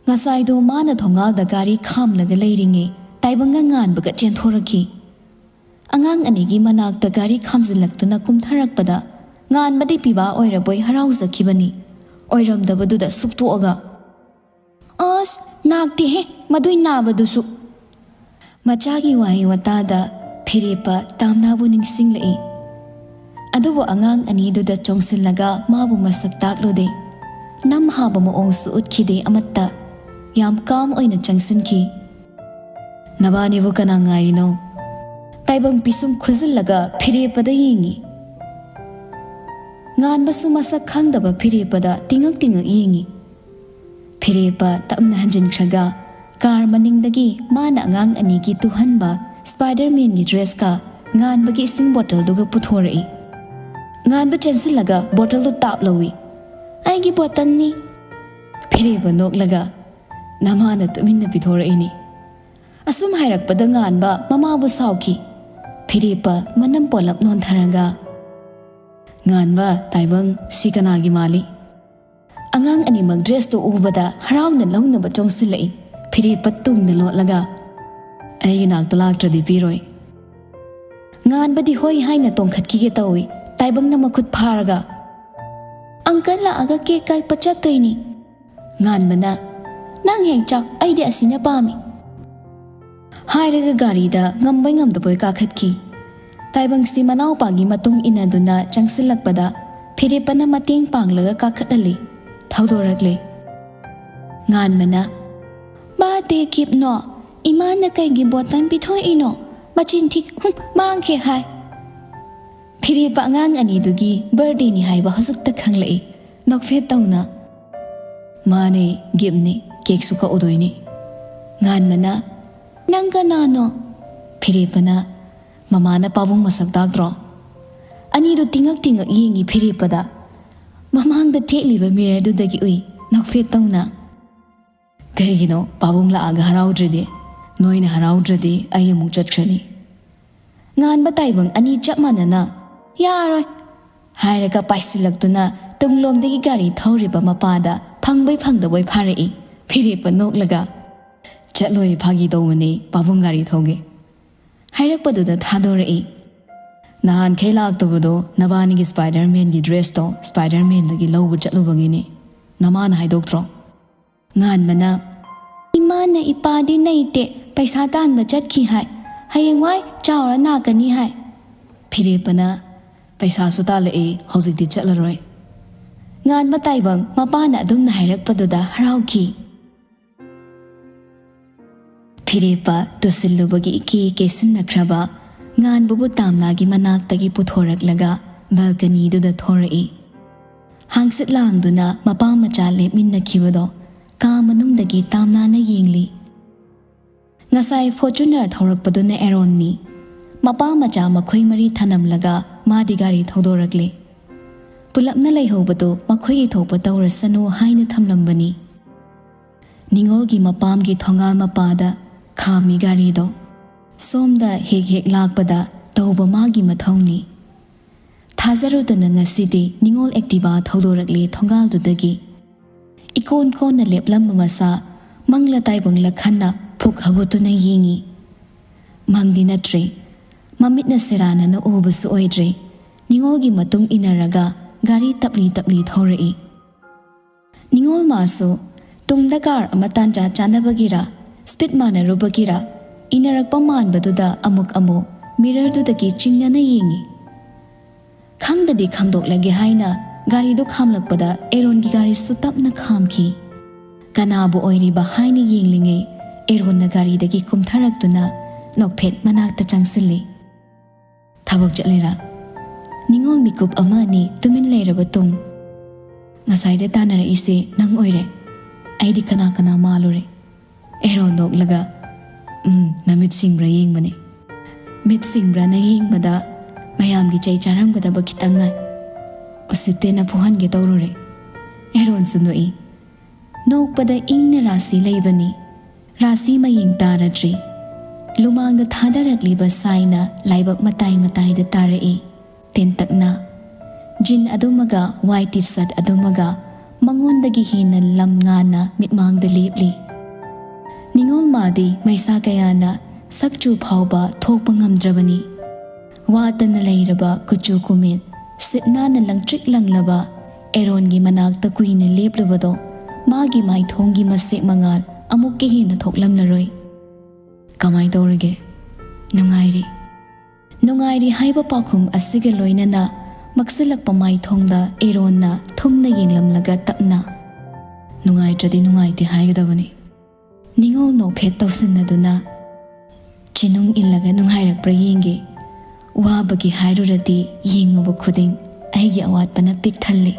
ꯉꯁꯥꯏꯗꯣ ꯃꯥꯅ ꯊꯣꯡꯒꯥꯜꯗ ꯒꯥꯔꯤ ꯈꯥꯝꯂꯒ ꯂꯩꯔꯤꯉꯩ ꯇꯥꯏꯕꯪꯒ ꯉꯥꯟꯕꯒ ꯆꯦꯟꯊꯣꯔꯛꯈꯤ꯫ ꯑꯉꯥꯡ ꯑꯅꯤꯒꯤ ꯃꯅꯥꯛꯇ ꯒꯥꯔꯤ ꯈꯥꯝꯖꯤꯜꯂꯛꯇꯨꯅ ꯀꯨꯝꯊꯔꯛꯄꯗ ꯉꯥꯟꯕꯗꯤ ꯄꯤꯕꯥ ꯑꯣꯏꯔꯕꯣꯏ ꯍꯔꯥꯎꯖꯈꯤꯕꯅꯤ꯫ ꯑꯣꯏꯔꯝꯗꯕꯗꯨꯗ ꯁꯨꯛꯇꯣꯛꯑꯒ, "ꯑꯁ, ꯅꯥꯛꯇꯦꯍꯦ, ꯃꯗꯨꯏ ꯅꯥꯕꯗꯨꯁꯨ!" ꯃꯆꯥꯒꯤ ꯋꯥꯍꯩ ꯋꯥꯇꯥꯗ ꯐꯤꯔꯦꯞꯄ ꯇꯥꯝꯅꯥꯕꯨ ꯅꯤꯡꯁꯤꯡꯂꯛꯏ꯫ ꯑꯗꯨꯕꯨ ꯑꯉꯥꯡ ꯑꯅꯤꯗꯨꯗ ꯆꯣꯡꯁꯤꯜꯂꯒ ꯃꯥꯕꯨ ꯃꯁꯛ ꯇꯥꯛꯂꯨꯗꯦ꯫ ꯅꯝ ꯍꯥꯕ ꯃꯑꯣꯡꯁꯨ ꯎꯠꯈꯤꯗꯦ ꯑꯃꯠꯇ꯫ ꯌꯥꯝ calm ꯑꯣꯏꯅ ꯆꯪꯁꯤꯟꯈꯤ꯫ "ꯅꯕꯥꯅꯤꯕꯨ ꯀꯅꯥ ꯉꯥꯏꯔꯤꯅꯣ?" ꯇꯥꯏꯕꯪ ꯄꯤꯁꯨꯝ ꯈꯨꯖꯤꯜꯂꯒ ꯐꯤꯔꯦꯞꯄꯗ ꯌꯦꯡꯉꯤ꯫ ꯉꯥꯟꯕꯁꯨ ꯃꯁꯛ ꯈꯪꯗꯕ ꯐꯤꯔꯦꯞꯄꯗ ꯇꯤꯡꯉꯛ ꯇꯤꯡꯉꯛ ꯌꯦꯡꯉꯤ꯫ ꯐꯤꯔꯦꯞꯄ ꯇꯞꯅ ꯍꯟꯖꯤꯟꯈ꯭ꯔꯒ ꯀꯥꯔ ꯃꯅꯤꯡꯗꯒꯤ ꯃꯥꯅ ꯑꯉꯥꯡ ꯑꯅꯤꯒꯤ ꯇꯨꯍꯟꯕ Spider-Manꯒꯤ dressꯀ ꯉꯥꯟꯕꯒꯤ ꯏꯁꯤꯡ ꯕꯣꯇꯜꯗꯨꯒ ꯄꯨꯊꯣꯔꯛꯏ꯫ ꯉꯥꯟꯕ ꯆꯦꯟꯁꯤꯜꯂꯒ ꯕꯣꯇꯜꯗꯨ ꯇꯥꯞ ꯂꯧꯏ꯫ "ꯑꯩꯒꯤ ꯕꯣꯇꯜꯅꯤ!" ꯐꯤꯔꯦꯞꯄ ꯅꯣꯛꯂꯒ, "ꯅꯃꯥꯅ ꯇꯨꯃꯤꯟꯅ ꯄꯤꯊꯣꯔꯛꯏꯅꯤ꯫" ꯑꯁꯨꯝ ꯍꯥꯏꯔꯛꯄꯗ ꯉꯥꯟꯕ ꯃꯃꯥꯕꯨ ꯁꯥꯎꯈꯤ꯫ ꯐꯤꯔꯦꯞꯄ ꯃꯅꯝ ꯄꯣꯂꯞ ꯅꯣꯟꯊꯔꯒ, "ꯉꯥꯟꯕ, ꯇꯥꯏꯕꯪ, ꯁꯤ ꯀꯅꯥꯒꯤ ꯃꯥꯜꯂꯤ?" ꯑꯉꯥꯡ ꯑꯅꯤꯃꯛ dressꯇꯨ ꯎꯕꯗ ꯍꯔꯥꯎꯅ ꯂꯧꯅꯕ ꯆꯣꯡꯁꯤꯜꯂꯛꯏ꯫ ꯐꯤꯔꯦꯞꯄ ꯇꯨꯡꯗ ꯂꯣꯠꯂꯒ, "ꯑꯩꯒꯤ ꯅꯥꯛꯇ ꯂꯥꯛꯇ꯭ꯔꯗꯤ ꯄꯤꯔꯣꯏ꯫" ꯉꯥꯟꯕꯗꯤ ꯍꯣꯏ ꯍꯥꯏꯅ ꯇꯣꯡꯈꯠꯈꯤꯒꯦ ꯇꯧꯏ꯫ ꯇꯥꯏꯕꯪꯅ ꯃꯈꯨꯠ ꯐꯥꯔꯒ, "Uncle ꯂꯥꯛꯑꯒ cake ꯀꯛꯄ ꯆꯠꯇꯣꯏꯅꯤ꯫" ꯉꯥꯟꯕꯅ, "ꯅꯪ ꯍꯦꯛ ꯆꯥꯎ, ꯑꯩꯗꯤ ꯑꯁꯤꯅ ꯄꯥꯝꯃꯤ꯫" ꯍꯥꯏꯔꯒ ꯒꯥꯔꯤꯗ ꯉꯝꯕꯣꯏ ꯉꯝꯗꯕꯣꯏ ꯀꯥꯈꯠꯈꯤ꯫ ꯇꯥꯏꯕꯪꯁꯤ ꯃꯅꯥꯎꯄꯥꯒꯤ ꯃꯇꯨꯡ ꯏꯟꯅꯗꯨꯅ ꯆꯪꯁꯤꯜꯂꯛꯄꯗ ꯐꯤꯔꯦꯞꯄꯅ ꯃꯇꯦꯡ ꯄꯥꯡꯂꯒ ꯀꯥꯈꯠꯍꯜꯂꯤ꯫ ꯊꯧꯗꯣꯔꯛꯂꯦ꯫ ꯉꯥꯟꯕꯅ, "ꯕꯥꯔꯊꯗꯦ ꯒꯤꯐꯅꯣ? ꯏꯃꯥꯅ ꯀꯩꯒꯤ ꯕꯣꯇꯜ ꯄꯤꯊꯣꯛꯏꯅꯣ? ꯃꯆꯤꯟ ꯊꯤ, ꯍꯨꯝ, ꯃꯥꯡꯈꯦ ꯍꯥꯏ꯫" ꯐꯤꯔꯦꯞꯄ ꯑꯉꯥꯡ ꯑꯅꯤꯗꯨꯒꯤ ꯕꯥꯔꯊꯗꯦꯅꯤ ꯍꯥꯏꯕ ꯍꯧꯖꯤꯛꯇ ꯈꯪꯂꯛꯏ꯫ ꯅꯣꯛꯐꯦꯠ ꯇꯧꯅ, "ꯃꯥꯅꯦ, ꯒꯤꯐꯅꯤ, ꯀꯦꯛꯁꯨ ꯀꯛꯎꯗꯣꯏꯅꯤ꯫" ꯉꯥꯟꯕꯅ, "ꯅꯪ ꯀꯅꯥꯅꯣ?" ꯐꯤꯔꯦꯞꯄꯅ, "ꯃꯃꯥꯅ ꯄꯥꯕꯨꯡ ꯃꯁꯛ ꯇꯥꯛꯇ꯭ꯔꯣ?" ꯑꯅꯤꯗꯨ ꯇꯤꯡꯉꯛ ꯇꯤꯡꯉꯛ ꯌꯦꯡꯉꯤ ꯐꯤꯔꯦꯞꯄꯗ꯫ ꯃꯃꯥꯡꯗ ꯊꯦꯠꯂꯤꯕ ꯃꯤꯔꯔꯗꯨꯗꯒꯤ ꯎꯏ, ꯅꯣꯛꯐꯦꯠ ꯇꯧꯅ꯫ "ꯀꯩꯒꯤꯅꯣ ꯄꯥꯕꯨꯡ ꯂꯥꯛꯑꯒ ꯍꯔꯥꯎꯗ꯭ꯔꯤꯗꯤ? ꯅꯣꯏꯅ ꯍꯔꯥꯎꯗ꯭ꯔꯗꯤ ꯑꯩ ꯑꯃꯨꯛ ꯆꯠꯈ꯭ꯔꯅꯤ꯫" ꯉꯥꯟꯕ ꯇꯥꯏꯕꯪ ꯑꯅꯤ ꯆꯞ ꯃꯥꯟꯅꯅ, "ꯌꯥꯔꯣꯏ!" ꯍꯥꯏꯔꯒ ꯄꯥꯏꯁꯤꯜꯂꯛꯇꯨꯅ ꯇꯨꯡꯂꯣꯝꯗꯒꯤ ꯒꯥꯔꯤ ꯊꯧꯔꯤꯕ ꯃꯄꯥꯗ ꯐꯪꯕꯩ ꯐꯪꯗꯕꯣꯏ ꯐꯥꯔꯛꯏ꯫ ꯐꯤꯔꯦꯞꯄ ꯅꯣꯛꯂꯒ, "ꯆꯠꯂꯣꯏ, ꯐꯥꯒꯤ ꯇꯧꯕꯅꯤ, ꯄꯥꯕꯨꯡ ꯒꯥꯔꯤ ꯊꯧꯒꯦ꯫" ꯍꯥꯏꯔꯛꯄꯗꯨꯗ ꯊꯥꯗꯣꯔꯛꯏ꯫ "ꯅꯍꯥꯟꯈꯩ ꯂꯥꯛꯇꯕꯗꯣ ꯅꯕꯥꯅꯤꯒꯤ Spider-Manꯒꯤ dressꯇꯣ Spider-Manꯗꯒꯤ ꯂꯧꯕ ꯆꯠꯂꯨꯕꯒꯤꯅꯤ꯫ ꯅꯃꯥꯅ ꯍꯥꯏꯗꯣꯛꯇ꯭ꯔꯣ?" ꯉꯥꯟꯕꯅ, "ꯏꯃꯥꯅ ꯏꯄꯥꯗꯤ ꯅꯩꯇꯦ, ꯄꯩꯁꯥ ꯇꯥꯟꯕ ꯆꯠꯈꯤ ꯍꯥꯏ, ꯍꯌꯦꯡꯋꯥꯏ ꯆꯥꯎꯔ ꯅꯥꯀꯅꯤ ꯍꯥꯏ꯫" ꯐꯤꯔꯦꯞꯄꯅ, "ꯄꯩꯁꯥꯁꯨ ꯇꯥꯜꯂꯛꯏ, ꯍꯧꯖꯤꯛꯇꯤ ꯆꯠꯂꯔꯣꯏ"꯫ ꯉꯥꯟꯕ ꯇꯥꯏꯕꯪ ꯃꯄꯥꯅ ꯑꯗꯨꯝꯅ ꯍꯥꯏꯔꯛꯄꯗꯨꯗ ꯍꯔꯥꯎꯈꯤ꯫ ꯐꯤꯔꯦꯞꯄ ꯇꯨꯁꯤꯜꯂꯨꯕꯒꯤ ꯏꯀꯦ ꯀꯦꯁꯤꯟꯅꯈ꯭ꯔꯕ ꯉꯥꯟꯕꯕꯨ ꯇꯥꯝꯅꯥꯒꯤ ꯃꯅꯥꯛꯇꯒꯤ ꯄꯨꯊꯣꯔꯛꯂꯒ ꯕꯦꯜꯀꯅꯤꯗꯨꯗ ꯊꯣꯔꯛꯏ꯫ ꯍꯥꯡꯆꯤꯠ ꯂꯥꯡꯗꯨꯅ ꯃꯄꯥ ꯃꯆꯥ ꯂꯦꯞꯃꯤꯟꯅꯈꯤꯕꯗꯣ ꯀꯥ ꯃꯅꯨꯡꯗꯒꯤ ꯇꯥꯝꯅꯥꯅ ꯌꯦꯡꯂꯤ꯫ ꯉꯁꯥꯏ ꯐꯣꯔꯆꯨꯅꯔ ꯊꯧꯔꯛꯄꯗꯨꯅ ꯑꯦꯔꯣꯟꯅꯤ꯫ ꯃꯄꯥ ꯃꯆꯥ ꯃꯈꯣꯏ ꯃꯔꯤ ꯊꯅꯝꯂꯒ ꯃꯥꯗꯤ ꯒꯥꯔꯤ ꯊꯧꯗꯣꯔꯛꯂꯦ꯫ ꯄꯨꯂꯞꯅ ꯂꯩꯍꯧꯕꯗꯨ ꯃꯈꯣꯏꯒꯤ ꯊꯣꯛꯄ ꯇꯧꯔꯁꯅꯨ ꯍꯥꯏꯅ ꯊꯝꯂꯝꯕꯅꯤ꯫ ꯅꯤꯉꯣꯜꯒꯤ ꯃꯄꯥꯝꯒꯤ ꯊꯣꯡꯒꯥꯜ ꯃꯄꯥꯗ ꯈꯥꯝꯃꯤ ꯒꯥꯔꯤꯗꯣ꯫ ꯁꯣꯝꯗ ꯍꯦꯛ ꯍꯦꯛ ꯂꯥꯛꯄꯗ ꯇꯧꯕ ꯃꯥꯒꯤ ꯃꯊꯧꯅꯤ꯫ ꯊꯥꯖꯔꯨꯗꯅ ꯉꯁꯤꯗꯤ ꯅꯤꯉꯣꯜ ꯑꯦꯛꯇꯤꯚꯥ ꯊꯧꯗꯣꯔꯛꯂꯦ ꯊꯣꯡꯒꯥꯜꯗꯨꯗꯒꯤ꯫ ꯏꯀꯣꯟ ꯀꯣꯟꯅ ꯂꯦꯞꯂꯝꯕ ꯃꯁꯥ ꯃꯪꯂ ꯇꯥꯏꯕꯪꯂ ꯈꯟꯅ ꯐꯨꯛ ꯍꯧꯒꯠꯇꯨꯅ ꯌꯦꯡꯉꯤ꯫ ꯃꯪꯗꯤ ꯅꯠꯇ꯭ꯔꯦ꯫ ꯃꯃꯤꯠꯅ ꯁꯦꯔꯥꯟꯅꯅ ꯎꯕꯁꯨ ꯑꯣꯏꯗ꯭ꯔꯦ꯫ ꯅꯤꯉꯣꯜꯒꯤ ꯃꯇꯨꯡ ꯏꯟꯅꯔꯒ ꯒꯥꯔꯤ ꯇꯞꯂꯤ ꯇꯞꯂꯤ ꯊꯧꯔꯛꯏ꯫ ꯅꯤꯉꯣꯜ ꯃꯥꯁꯨ ꯇꯨꯡꯗ ꯀꯥꯔ ꯑꯃ ꯇꯥꯟꯖꯥ ꯆꯥꯅꯕꯒꯤꯔ, ꯁ꯭ꯄꯤꯗ ꯃꯥꯟꯅꯔꯨꯕꯒꯤꯔ, ꯏꯟꯅꯔꯛꯄ ꯃꯥꯟꯕꯗꯨꯗ ꯑꯃꯨꯛ ꯑꯃꯨꯛ ꯃꯤꯔꯔꯗꯨꯗꯒꯤ ꯆꯤꯡꯅꯅ ꯌꯦꯡꯉꯤ꯫ ꯈꯪꯗꯗꯤ ꯈꯪꯗꯣꯛꯂꯒꯦ ꯍꯥꯏꯅ ꯒꯥꯔꯤꯗꯨ ꯈꯥꯝꯂꯛꯄꯗ ꯑꯦꯔꯣꯟꯒꯤ ꯒꯥꯔꯤꯁꯨ ꯇꯞꯅ ꯈꯥꯝꯈꯤ꯫ ꯀꯅꯥꯕꯨ ꯑꯣꯏꯔꯤꯕ ꯍꯥꯏꯅ ꯌꯦꯡꯂꯤꯉꯩ ꯑꯦꯔꯣꯟꯅ ꯒꯥꯔꯤꯗꯒꯤ ꯀꯨꯝꯊꯔꯛꯇꯨꯅ ꯅꯣꯛꯐꯦꯠ ꯃꯅꯥꯛꯇ ꯆꯪꯁꯤꯜꯂꯤ꯫ "ꯊꯕꯛ ꯆꯠꯂꯤꯔꯥ?" ꯅꯤꯉꯣꯜ ꯃꯤꯀꯨꯞ ꯑꯃ ꯑꯅꯤ ꯇꯨꯃꯤꯟ ꯂꯩꯔꯕ ꯇꯨꯡ, "ꯉꯁꯥꯏꯗ ꯇꯥꯟꯅꯔꯛꯏꯁꯦ ꯅꯪ ꯑꯣꯏꯔꯦ꯫ ꯑꯩꯗꯤ ꯀꯅꯥ ꯀꯅꯥ ꯃꯥꯜꯂꯨꯔꯦ?" ꯑꯦꯔꯣꯟ ꯅꯣꯛꯂꯒ, "ꯎꯝ, ꯅꯃꯤꯠ ꯁꯤꯡꯕ꯭ꯔꯥ ꯌꯦꯡꯕꯅꯦ꯫ ꯃꯤꯠ ꯁꯤꯡꯕ꯭ꯔꯥꯅ ꯌꯦꯡꯕꯗ ꯃꯌꯥꯝꯒꯤ ꯆꯩ ꯆꯥꯔꯝꯒꯗꯕ ꯈꯤꯇꯪ ꯉꯥꯏ꯫ ꯎꯁꯤꯠꯇꯦꯅ ꯐꯨꯍꯟꯒꯦ ꯇꯧꯔꯨꯔꯦ"꯫ ꯑꯦꯔꯣꯟꯁꯨ ꯅꯣꯛꯏ꯫ ꯅꯣꯛꯄꯗ ꯏꯪꯅ ꯔꯥꯁꯤ ꯂꯩꯕꯅꯤ꯫ ꯔꯥꯁꯤ ꯃꯌꯦꯡ ꯇꯥꯔꯗ꯭ꯔꯤ꯫ ꯂꯨꯃꯥꯡꯗ ꯊꯥꯗꯔꯛꯂꯤꯕ ꯁꯥꯏꯅ ꯂꯥꯏꯕꯛ ꯃꯇꯥꯏ ꯃꯇꯥꯏꯗ ꯇꯥꯔꯛꯏ꯫ ꯇꯦꯟꯇꯛꯅ꯫ ꯖꯤꯟ ꯑꯗꯨꯃꯒ ꯋꯥꯏꯠ ꯇꯤ ꯁꯔꯠ ꯑꯗꯨꯃꯒ ꯃꯉꯣꯟꯗꯒꯤ ꯍꯦꯟꯅ ꯂꯝ ꯉꯥꯟꯅ ꯃꯤꯠꯃꯥꯡꯗ ꯂꯦꯞꯂꯤ꯫ ꯅꯤꯉꯣꯜ ꯃꯥꯗꯤ ꯃꯩꯁꯥ ꯀꯌꯥꯅ ꯁꯛꯆꯨ ꯐꯥꯎꯕ ꯊꯣꯛꯄ ꯉꯝꯗ꯭ꯔꯕꯅꯤ꯫ ꯋꯥꯇꯅ ꯂꯩꯔꯕ ꯀꯨꯆꯨ ꯀꯨꯃꯦꯟ, ꯁꯤꯠ ꯅꯥꯟꯅ ꯂꯪꯇ꯭ꯔꯤꯛ ꯂꯪꯂꯕ ꯑꯦꯔꯣꯟꯒꯤ ꯃꯅꯥꯛꯇ ꯀꯨꯏꯅ ꯂꯦꯞꯂꯨꯕꯗꯣ ꯃꯥꯒꯤ ꯃꯥꯏꯊꯣꯡꯒꯤ ꯃꯁꯦꯛ ꯃꯉꯥꯜ ꯑꯃꯨꯛꯀ ꯍꯦꯟꯅ ꯊꯣꯛꯂꯝꯂꯔꯣꯏ꯫ "ꯀꯃꯥꯏ ꯇꯧꯔꯤꯒꯦ?" "ꯅꯨꯡꯉꯥꯏꯔꯤ"꯫ ꯅꯨꯡꯉꯥꯏꯔꯤ ꯍꯥꯏꯕ ꯄꯥꯎꯈꯨꯝ ꯑꯁꯤꯒ ꯂꯣꯏꯅꯅ ꯃꯛꯁꯤꯜꯂꯛꯄ ꯃꯥꯏꯊꯣꯡꯗ ꯑꯦꯔꯣꯟꯅ ꯊꯨꯝꯅ ꯌꯦꯡꯂꯝꯂꯒ ꯇꯞꯅ, "ꯅꯨꯡꯉꯥꯏꯇ꯭ꯔꯗꯤ ꯅꯨꯡꯉꯥꯏꯇꯦ ꯍꯥꯏꯒꯗꯕꯅꯤ꯫ ꯅꯤꯉꯣꯜ ꯅꯣꯛꯐꯦꯠ ꯇꯧꯁꯤꯟꯅꯗꯨꯅ ꯆꯤꯅꯨꯡ ꯏꯜꯂꯒ ꯅꯨꯡꯉꯥꯏꯔꯛꯄ꯭ꯔꯥ ꯌꯦꯡꯒꯦ꯫ ꯋꯥꯕꯒꯤ ꯍꯥꯏꯔꯨꯔꯗꯤ ꯌꯦꯡꯉꯨꯕ ꯈꯨꯗꯤꯡ ꯑꯩꯒꯤ ꯑꯋꯥꯠꯄꯅ ꯄꯤꯛ ꯊꯜꯂꯤ"꯫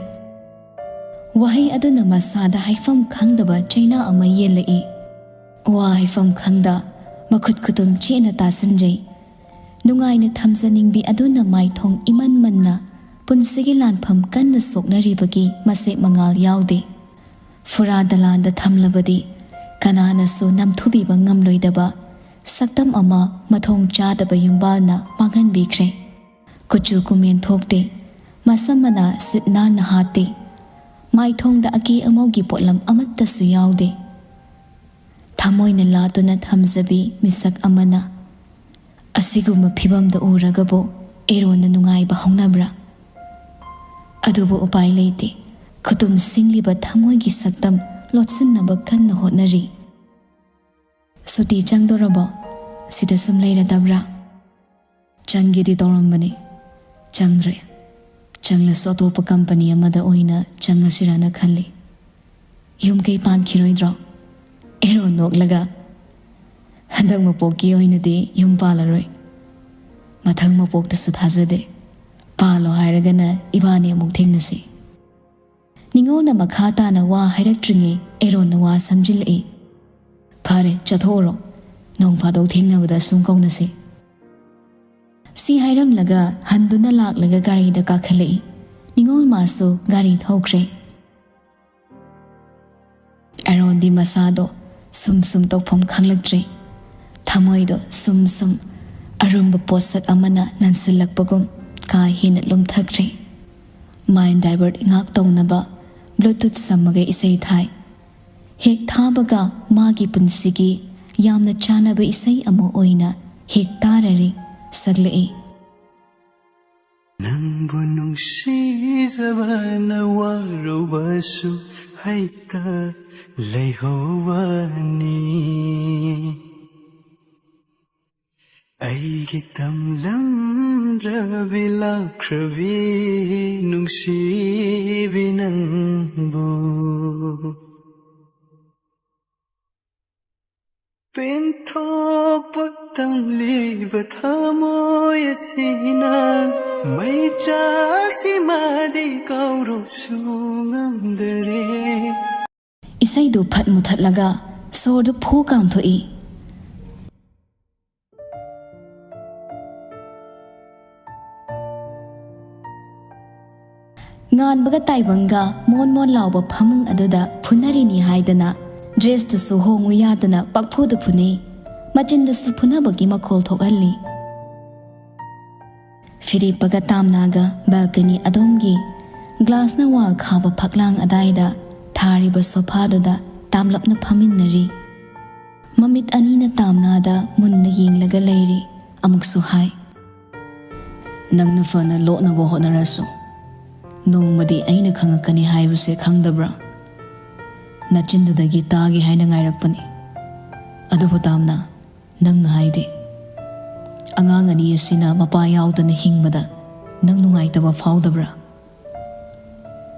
ꯋꯥꯍꯩ ꯑꯗꯨꯅ ꯃꯁꯥꯗ ꯍꯥꯏꯐꯝ ꯈꯪꯗꯕ ꯆꯩꯅꯥ ꯑꯃ ꯌꯦꯜꯂꯛꯏ꯫ ꯋꯥ ꯍꯥꯏꯐꯝ ꯈꯪꯗ ꯃꯈꯨꯠ ꯈꯨꯇꯨꯝ ꯆꯦꯠꯅ ꯇꯥꯁꯤꯟꯖꯩ꯫ ꯅꯨꯡꯉꯥꯏꯅ ꯊꯝꯖꯅꯤꯡꯕꯤ ꯑꯗꯨꯅ ꯃꯥꯏꯊꯣꯡ ꯏꯃꯟ ꯃꯟꯅ ꯄꯨꯟꯁꯤꯒꯤ ꯂꯥꯟꯐꯝ ꯀꯟꯅ ꯁꯣꯛꯅꯔꯤꯕꯒꯤ ꯃꯁꯦꯛ ꯃꯉꯥꯜ ꯌꯥꯎꯗꯦ꯫ ꯐꯨꯔꯥ ꯗꯂꯥꯟꯗ ꯊꯝꯂꯕꯗꯤ ꯀꯅꯥꯅꯁꯨ ꯅꯝꯊꯨꯕꯤꯕ ꯉꯝꯂꯣꯏꯗꯕ ꯁꯛꯇꯝ ꯑꯃ ꯃꯊꯣꯡ ꯆꯥꯗꯕ ꯌꯨꯝꯕꯥꯜꯅ ꯃꯥꯡꯍꯟꯕꯤꯈ꯭ꯔꯦ꯫ ꯀꯨꯆꯨ ꯀꯨꯃꯦꯟ ꯊꯣꯛꯇꯦ, ꯃꯁꯝ ꯃꯅꯥ ꯁꯤꯠ ꯅꯥꯟꯅ ꯍꯥꯠꯇꯦ꯫ ꯃꯥꯏꯊꯣꯡꯗ ꯑꯀꯦ ꯑꯃꯧꯒꯤ ꯄꯣꯠꯂꯝ ꯑꯃꯠꯇꯁꯨ ꯌꯥꯎꯗꯦ꯫ ꯊꯃꯣꯏꯅ ꯂꯥꯠꯇꯨꯅ ꯊꯝꯖꯕꯤ ꯃꯤꯁꯛ ꯑꯃꯅ ꯑꯁꯤꯒꯨꯝꯕ ꯐꯤꯚꯝꯗ ꯎꯔꯒꯕꯨ ꯑꯦꯔꯣꯟꯅ ꯅꯨꯡꯉꯥꯏꯕ ꯍꯧꯅꯕ꯭ꯔꯥ? ꯑꯗꯨꯕꯨ ꯎꯄꯥꯏ ꯂꯩꯇꯦ꯫ ꯈꯨꯇꯨꯝ ꯁꯤꯡꯂꯤꯕ ꯊꯃꯣꯏꯒꯤ ꯁꯛꯇꯝ ꯂꯣꯠꯁꯤꯟꯅꯕ ꯀꯟꯅ ꯍꯣꯠꯅꯔꯤ꯫ "ꯁꯨꯇꯤ ꯆꯪꯗꯣꯔꯕꯣ? ꯁꯤꯗ ꯁꯨꯝ ꯂꯩꯔꯗꯕ꯭ꯔꯥ?" "ꯆꯪꯒꯦꯗꯤ ꯇꯧꯔꯝꯕꯅꯤ, ꯆꯪꯗ꯭ꯔꯦ꯫ ꯆꯪꯂꯁꯨ ꯑꯇꯣꯞꯄ ꯀꯝꯄꯅꯤ ꯑꯃꯗ ꯑꯣꯏꯅ ꯆꯪꯉꯁꯤꯔꯅ ꯈꯜꯂꯤ꯫ ꯌꯨꯝ ꯀꯩ ꯄꯥꯟꯈꯤꯔꯣꯏꯗ꯭ꯔꯣ?" ꯑꯦꯔꯣꯟ ꯅꯣꯛꯂꯒ, "ꯍꯟꯗꯛ ꯃꯄꯣꯛꯀꯤ ꯑꯣꯏꯅꯗꯤ ꯌꯨꯝ ꯄꯥꯜꯂꯔꯣꯏ꯫ ꯃꯊꯪ ꯃꯄꯣꯛꯇꯁꯨ ꯊꯥꯖꯗꯦ꯫ ꯄꯥꯜꯂꯣ ꯍꯥꯏꯔꯒꯅ ꯏꯕꯥꯅꯤ ꯑꯃꯨꯛ ꯊꯦꯡꯅꯁꯤ"꯫ ꯅꯤꯉꯣꯜꯅ ꯃꯈꯥ ꯇꯥꯅ ꯋꯥ ꯍꯥꯏꯔꯛꯇ꯭ꯔꯤꯉꯩ ꯑꯦꯔꯣꯟꯅ ꯋꯥ ꯁꯝꯖꯤꯜꯂꯛꯏ꯫ "ꯐꯔꯦ, ꯆꯠꯊꯣꯛꯎꯔꯣ꯫ ꯅꯣꯡ ꯐꯥꯗꯣꯛ ꯊꯦꯡꯅꯕꯗ ꯁꯨꯝ ꯀꯧꯅꯁꯤ"꯫ ꯁꯤ ꯍꯥꯏꯔꯝꯂꯒ ꯍꯟꯗꯨꯅ ꯂꯥꯛꯂꯒ ꯒꯥꯔꯤꯗ ꯀꯥꯈꯠꯂꯛꯏ꯫ ꯅꯤꯉꯣꯜ ꯃꯥꯁꯨ ꯒꯥꯔꯤ ꯊꯧꯈ꯭ꯔꯦ꯫ ꯑꯦꯔꯣꯟꯗꯤ ꯃꯁꯥꯗꯣ ꯁꯨꯝ ꯁꯨꯝ ꯇꯧꯐꯝ ꯈꯪꯂꯛꯇ꯭ꯔꯦ꯫ ꯊꯃꯣꯏꯗꯣ ꯁꯨꯝ ꯁꯨꯝ ꯑꯔꯨꯝꯕ ꯄꯣꯠꯁꯛ ꯑꯃꯅ ꯅꯟꯁꯤꯜꯂꯛꯄꯒꯨꯝ ꯀꯥ ꯍꯦꯟꯅ ꯂꯨꯝꯊꯈ꯭ꯔꯦ꯫ ꯃꯥꯏꯟ ꯗꯥꯏꯚꯔꯠ ꯉꯥꯛ ꯇꯧꯅꯕ ꯕ꯭ꯂꯨꯇꯨꯠ ꯁꯝꯃꯒ ꯏꯁꯩ ꯊꯥꯏ꯫ ꯍꯦꯛ ꯊꯥꯕꯒ ꯃꯥꯒꯤ ꯄꯨꯟꯁꯤꯒꯤ ꯌꯥꯝꯅ ꯆꯥꯟꯅꯕ ꯏꯁꯩ ꯑꯃ ꯑꯣꯏꯅ ꯍꯦꯛ ꯇꯥꯔꯔꯤ ꯁꯛꯂꯛꯏ꯫ ꯅꯪꯕꯨ ꯅꯨꯡꯁꯤꯖꯕꯅ ꯋꯥꯔꯨꯕꯁꯨ ꯍꯩꯇ ꯂꯩꯍꯧꯕꯅꯤ꯫ ꯑꯩꯒꯤ ꯇꯝꯂꯝꯗ꯭ꯔꯕꯤ ꯂꯥꯛꯈ꯭ꯔꯕꯤ ꯅꯨꯡꯁꯤꯕꯤ ꯅꯪꯕꯨ ꯄꯦꯟꯊꯣꯛꯄ ꯇꯝꯂꯤꯕ ꯊꯃꯣꯏ ꯑꯁꯤꯅ ꯃꯩꯆꯥꯛꯁꯤꯃꯗꯤ ꯀꯧꯔꯨꯁꯨ ꯉꯝꯗꯔꯦ꯫ ꯏꯁꯩꯗꯨ ꯐꯠ ꯃꯨꯊꯠꯂꯒ ꯁꯣꯔꯗꯨ ꯐꯨ ꯀꯥꯝꯊꯣꯛꯏ꯫ ꯉꯥꯟꯕꯒ ꯇꯥꯏꯕꯪꯒ ꯃꯣꯟ ꯃꯣꯟ ꯂꯥꯎꯕ ꯐꯃꯨꯡ ꯑꯗꯨꯗ ꯐꯨꯅꯔꯤꯅꯤ ꯍꯥꯏꯗꯅ ꯗ꯭ꯔꯦꯁꯇꯨꯁꯨ ꯍꯣꯡꯉꯨ ꯌꯥꯗꯅ ꯄꯛꯐꯨꯗ ꯐꯨꯅꯩ꯫ ꯃꯆꯤꯟꯗꯁꯨ ꯐꯨꯅꯕꯒꯤ ꯃꯈꯣꯜ ꯊꯣꯛꯍꯜꯂꯤ꯫ ꯐꯤꯔꯦꯞꯄꯒ ꯇꯥꯝꯅꯥꯒ ꯕꯦꯜꯀꯅꯤ ꯑꯗꯣꯝꯒꯤ ꯒ꯭ꯂꯥꯁꯅ ꯋꯥꯜ ꯈꯥꯕ ꯐꯛꯂꯥꯡ ꯑꯗꯥꯏꯗ ꯊꯥꯔꯤꯕ ꯁꯣꯐꯥꯗꯨꯗ ꯇꯥꯝꯂꯞꯅ ꯐꯝꯃꯤꯟꯅꯔꯤ꯫ ꯃꯃꯤꯠ ꯑꯅꯤꯅ ꯇꯥꯝꯅꯥꯗ ꯃꯨꯟꯅ ꯌꯦꯡꯂꯒ ꯂꯩꯔꯤ꯫ ꯑꯃꯨꯛꯁꯨ ꯍꯥꯏ, "ꯅꯪꯅ ꯐꯅ ꯂꯣꯠꯅꯕ ꯍꯣꯠꯅꯔꯁꯨ, ꯅꯣꯡꯃꯗꯤ ꯑꯩꯅ ꯈꯪꯉꯛꯀꯅꯤ ꯍꯥꯏꯕꯁꯦ ꯈꯪꯗꯕ꯭ꯔꯥ? ꯅꯆꯤꯟꯗꯨꯗꯒꯤ ꯇꯥꯒꯦ ꯍꯥꯏꯅ ꯉꯥꯏꯔꯛꯄꯅꯤ꯫ ꯑꯗꯨꯕꯨ ꯇꯥꯝꯅꯥ, ꯅꯪꯅ ꯍꯥꯏꯗꯦ꯫ ꯑꯉꯥꯡ ꯑꯅꯤ ꯑꯁꯤꯅ ꯃꯄꯥ ꯌꯥꯎꯗꯅ ꯍꯤꯡꯕꯗ ꯅꯪ ꯅꯨꯡꯉꯥꯏꯇꯕ ꯐꯥꯎꯗꯕ꯭ꯔꯥ?